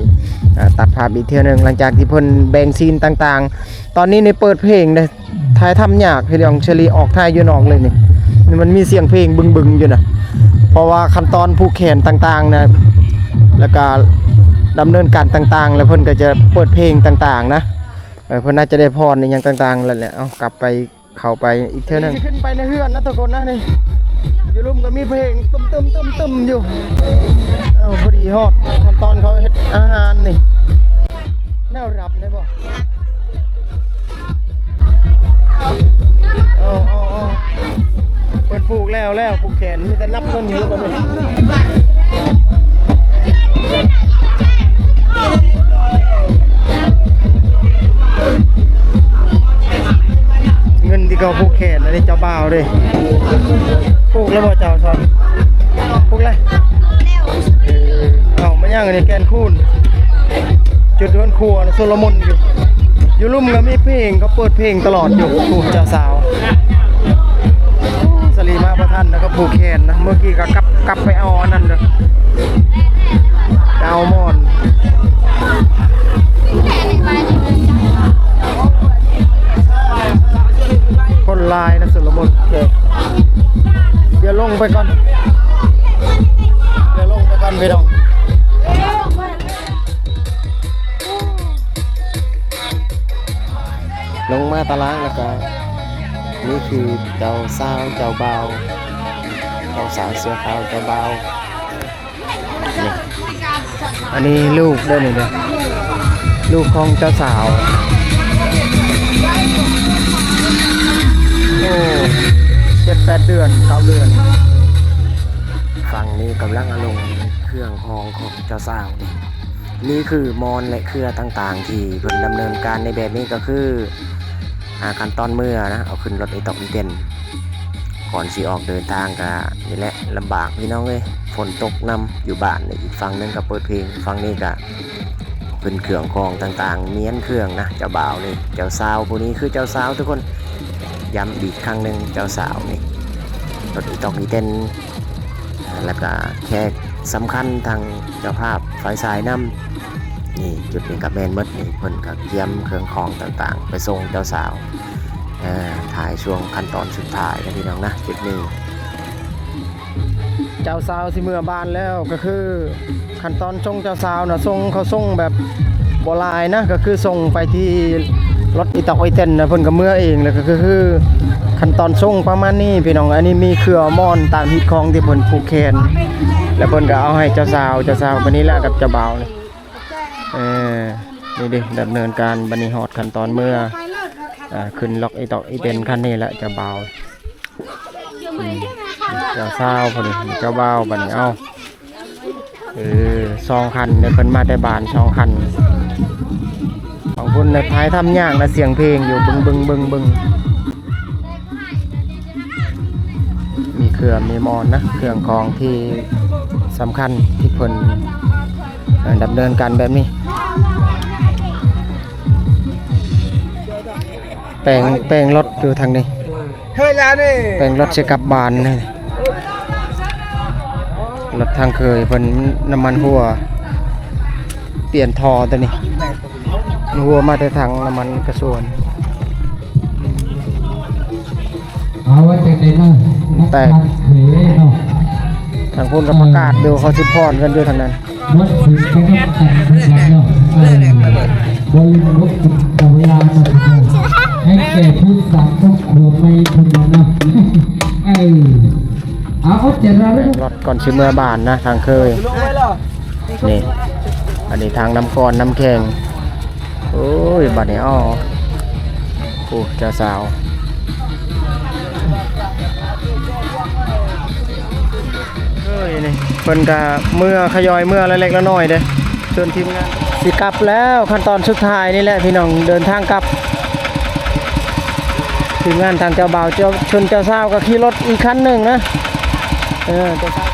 ອາ ຕັດພາບອີກເທື່ອໜຶ່ງ ຫຼັງຈາກທີ່ເພິ່ນແບ່ງຊີນຕ່າງໆ. ຕອນນີ້ນີ້ເປີດເພງເດ້ ຖ່າຍທຳຍາກພີ່ນ້ອງ ສາລີອອກຖ່າຍຢູ່ນອກເລີຍນີ້ ນີ້ມັນມີສຽງເພງບຶງໆຢູ່ນະ ເພາະວ່າຂັ້ນຕອນຜູກແຂນຕ່າງໆນະ ແລ້ວກະດຳເນີນການຕ່າງໆ ແລ້ວເພິ່ນກໍຈະເປີດເພງຕ່າງໆນະ. ເອີ ເພິ່ນໜ້າຈະໄດ້ພອນອີ່ຫຍັງຕ່າງໆແລ້ວແຫຼະ. ເອົາ ກັບໄປ ເຂົ້າໄປອີກເທື່ອໜຶ່ງ ຊິຂຶ້ນໄປໃນເຮືອນນະທຸກຄົນນະ. ນີ້ຢູ່ລຸ່ມກໍມີເພງຕຶ້ມໆໆໆຢູ່. ເອົາ ພໍດີຮອດຂັ້ນຕອນເຂົາເຮັດອາຫານນີ້ ແນວຮັບໄດ້ບໍ່? ເອົາ ເອົາ ເອົາ ເພິ່ນຜູກແລ້ວ ແລ້ວຜູກແຂນ ມີແຕ່ນັບເງິນຢູ່ບັດນີ້. ເງິນທີ່ເຂົາຜູກແຂນ ອັນນີ້ເຈົ້າບ່າວເດ້. ຜູກແລ້ວບໍ່ເຈົ້າສອນ? ຜູກແລ້ວ. ເອົາ ມາຍັງອັນນີ້ ແກ່ນຄູນ ຈຸດເຮືອນຄົວນະ ຊົນລະມົນຢູ່. ຢູ່ລຸ່ມກໍມີເພງ ເຂົາເປີດເພງຕະຫຼອດຢູ່ ຜູ້ເຈົ້າສາວ. ສາລີມາບໍ່ທັນນະ ກໍຜູກແຂນນະ ເມື່ອກີ້ກໍກັບ ກັບໄປເອົາອັນນັ້ນເດີ ໄປເອົາໝອນ. ຄົນຫຼາຍນະ ຊົນລະບົດແຂກ. ດຽວລົງໄປກ່ອນ ດຽວລົງໄປກ່ອນພີ່ນ້ອງ. ລົງມາຕາລ່າງແລ້ວກໍມີ ຄືເຈົ້າສາວເຈົ້າບ່າວ ເຈົ້າສາວເສື້ອຂາວເຈົ້າບ່າວ. ນີ້ ອັນນີ້ລູກເດີ ນີ້ເດີ ລູກຂອງເຈົ້າສາວ. ໂອ້ ເຈັດແປດເດືອນ ເກົ້າເດືອນ. ຝັ່ງນີ້ກຳລັງເອົາລົງເຄື່ອງຂອງຂອງເຈົ້າສາວນີ້. ນີ້ຄືມອນ ແລະ ເຄືອຕ່າງໆ ທີ່ເພິ່ນດຳເນີນການໃນແບບນີ້ ກໍຄື ອ່າ ຂັ້ນຕອນເມືອນະ ເອົາຂຶ້ນລົດອີຕອກອີເຕັນ ກ່ອນຊິອອກເດີນທາງກະນີ້ແຫຼະ ລຳບາກພີ່ນ້ອງເອີຍ. ຝົນຕົກນຳ ຢູ່ບ້ານນີ້ ອີກຝັ່ງໜຶ່ງກໍເປີດເພງ ຝັ່ງນີ້ກະຂຶ້ນເຄື່ອງຂອງຕ່າງໆ ມ້ຽນເຄື່ອງນະ ເຈົ້າບ່າວນີ້. ເຈົ້າສາວຜູ້ນີ້ຄືເຈົ້າສາວທຸກຄົນ ຢ້ຳອີກຄັ້ງໜຶ່ງ ເຈົ້າສາວນີ້ ລົດອີຕອກອີເຕັນ ແລ້ວກະແຂກສຳຄັນທາງເຈົ້າພາບຝ່າຍຊາຍນຳ. ນີ້ ຈຸດນີ້ກະແມ່ນໝົດນີ້ ເພິ່ນກະກຽມເຄື່ອງຂອງຕ່າງໆ ໄປສົ່ງເຈົ້າສາວ. ເອີ ຖ່າຍຊ່ວງຂັ້ນຕອນສຸດທ້າຍນະພີ່ນ້ອງນະ ຈຸດນີ້. ເຈົ້າສາວຊິເມືອບ້ານແລ້ວ ກໍຄືຂັ້ນຕອນສົ່ງເຈົ້າສາວນະ ສົ່ງ ເຂົາສົ່ງແບບບໍ່ຫຼາຍນະ ກໍຄືສົ່ງໄປທີ່ລົດອີຕອກອີເຕັນນະ ເພິ່ນກໍເມືອເອງ. ແລ້ວກໍຄື ຄືຂັ້ນຕອນສົ່ງປະມານນີ້ພີ່ນ້ອງ. ອັນນີ້ມີເຄືອມອນຕາມຮີດຄອງທີ່ເພິ່ນຜູກແຂນ ແລ້ວເພິ່ນກໍເອົາໃຫ້ເຈົ້າສາວ ເຈົ້າສາວຄົນນີ້ແຫຼະກັບເຈົ້າບ່າວນີ້. ເອີ ນີ້ເດ້ ດຳເນີນການ ບັດນີ້ຮອດຂັ້ນຕອນເມືອ ອ່າ ຂຶ້ນລັອກອີຕອກອີເຕັນຄັນນີ້ແຫຼະ ເຈົ້າບ່າວ ອືມ ເຈົ້າສາວພຸ້ນ ເຈົ້າບ່າວ ບັດນີ້ ເອົ້າ ເອີ ສອງຄັນເດ້ ເພິ່ນມາແຕ່ບ້ານສອງຄັນ. ຂອງພຸ້ນນະ ຖ່າຍທຳຍາກນະ ສຽງເພງຢູ່ ບຶງໆໆໆ. ມີເຄື່ອງມີມອນນະ ເຄື່ອງຂອງທີ່ສຳຄັນທີ່ເພິ່ນ ເອີ ດຳເນີນການແບບນີ້. ແປງ ແປງລົດຢູ່ທາງນີ້ ເຄີຍແລ້ວນີ້ ແປງລົດຊິກັບບ້ານນີ້. ລົດທາງເຄີຍເພິ່ນນ້ຳມັນຮົ່ວ ປ່ຽນທໍ່ຕົວນີ້ ຮົ່ວມາແຕ່ຖັງນ້ຳມັນກະຊວນ. ເອົາ ວ່າຈັ່ງໃດເນາະ ແຕກ ເອີ ເນາະ ທາງພຸ້ນກໍປະກາດຢູ່ ເຂົາຊິຟ້ອນກັນຢູ່ທາງນັ້ນ. ໝົດສິນໄປນຳກັນເນາະ ເອີ ບໍ່ລືມບົດບຸນເກົ່າເວລາເນາະ ໃຫ້ແກ່ຜູ້ສາງຄອບຄົວໃໝ່ພຸ້ນນະເນາະ ເອີ ເອົາ ເອົາໃຈລະລຶກ ລົດກ່ອນຊິເມືອບ້ານນະ ທາງເຄີຍ. ນີ້ ອັນນີ້ທາງນ້ຳກ້ອນນ້ຳແຂງ. ໂອ້ຍ ບັດນີ້ ເອົາ ໂອ້ ເຈົ້າສາວ ເອີຍ ນີ້ເພິ່ນກະເມືອ ຂະຫຍອຍເມືອລະເລັກລະນ້ອຍເດ້. ສ່ວນທີມງານຊິກັບແລ້ວ ຂັ້ນຕອນສຸດທ້າຍນີ້ແຫຼະພີ່ນ້ອງ ເດີນທາງກັບ. ທີມງານທາງເຈົ້າບ່າວ ເຈົ້າ ຊົນເຈົ້າສາວກໍຂີ່ລົດອີກຄັນໜຶ່ງນະ ເອີ ເຈົ້າສາວ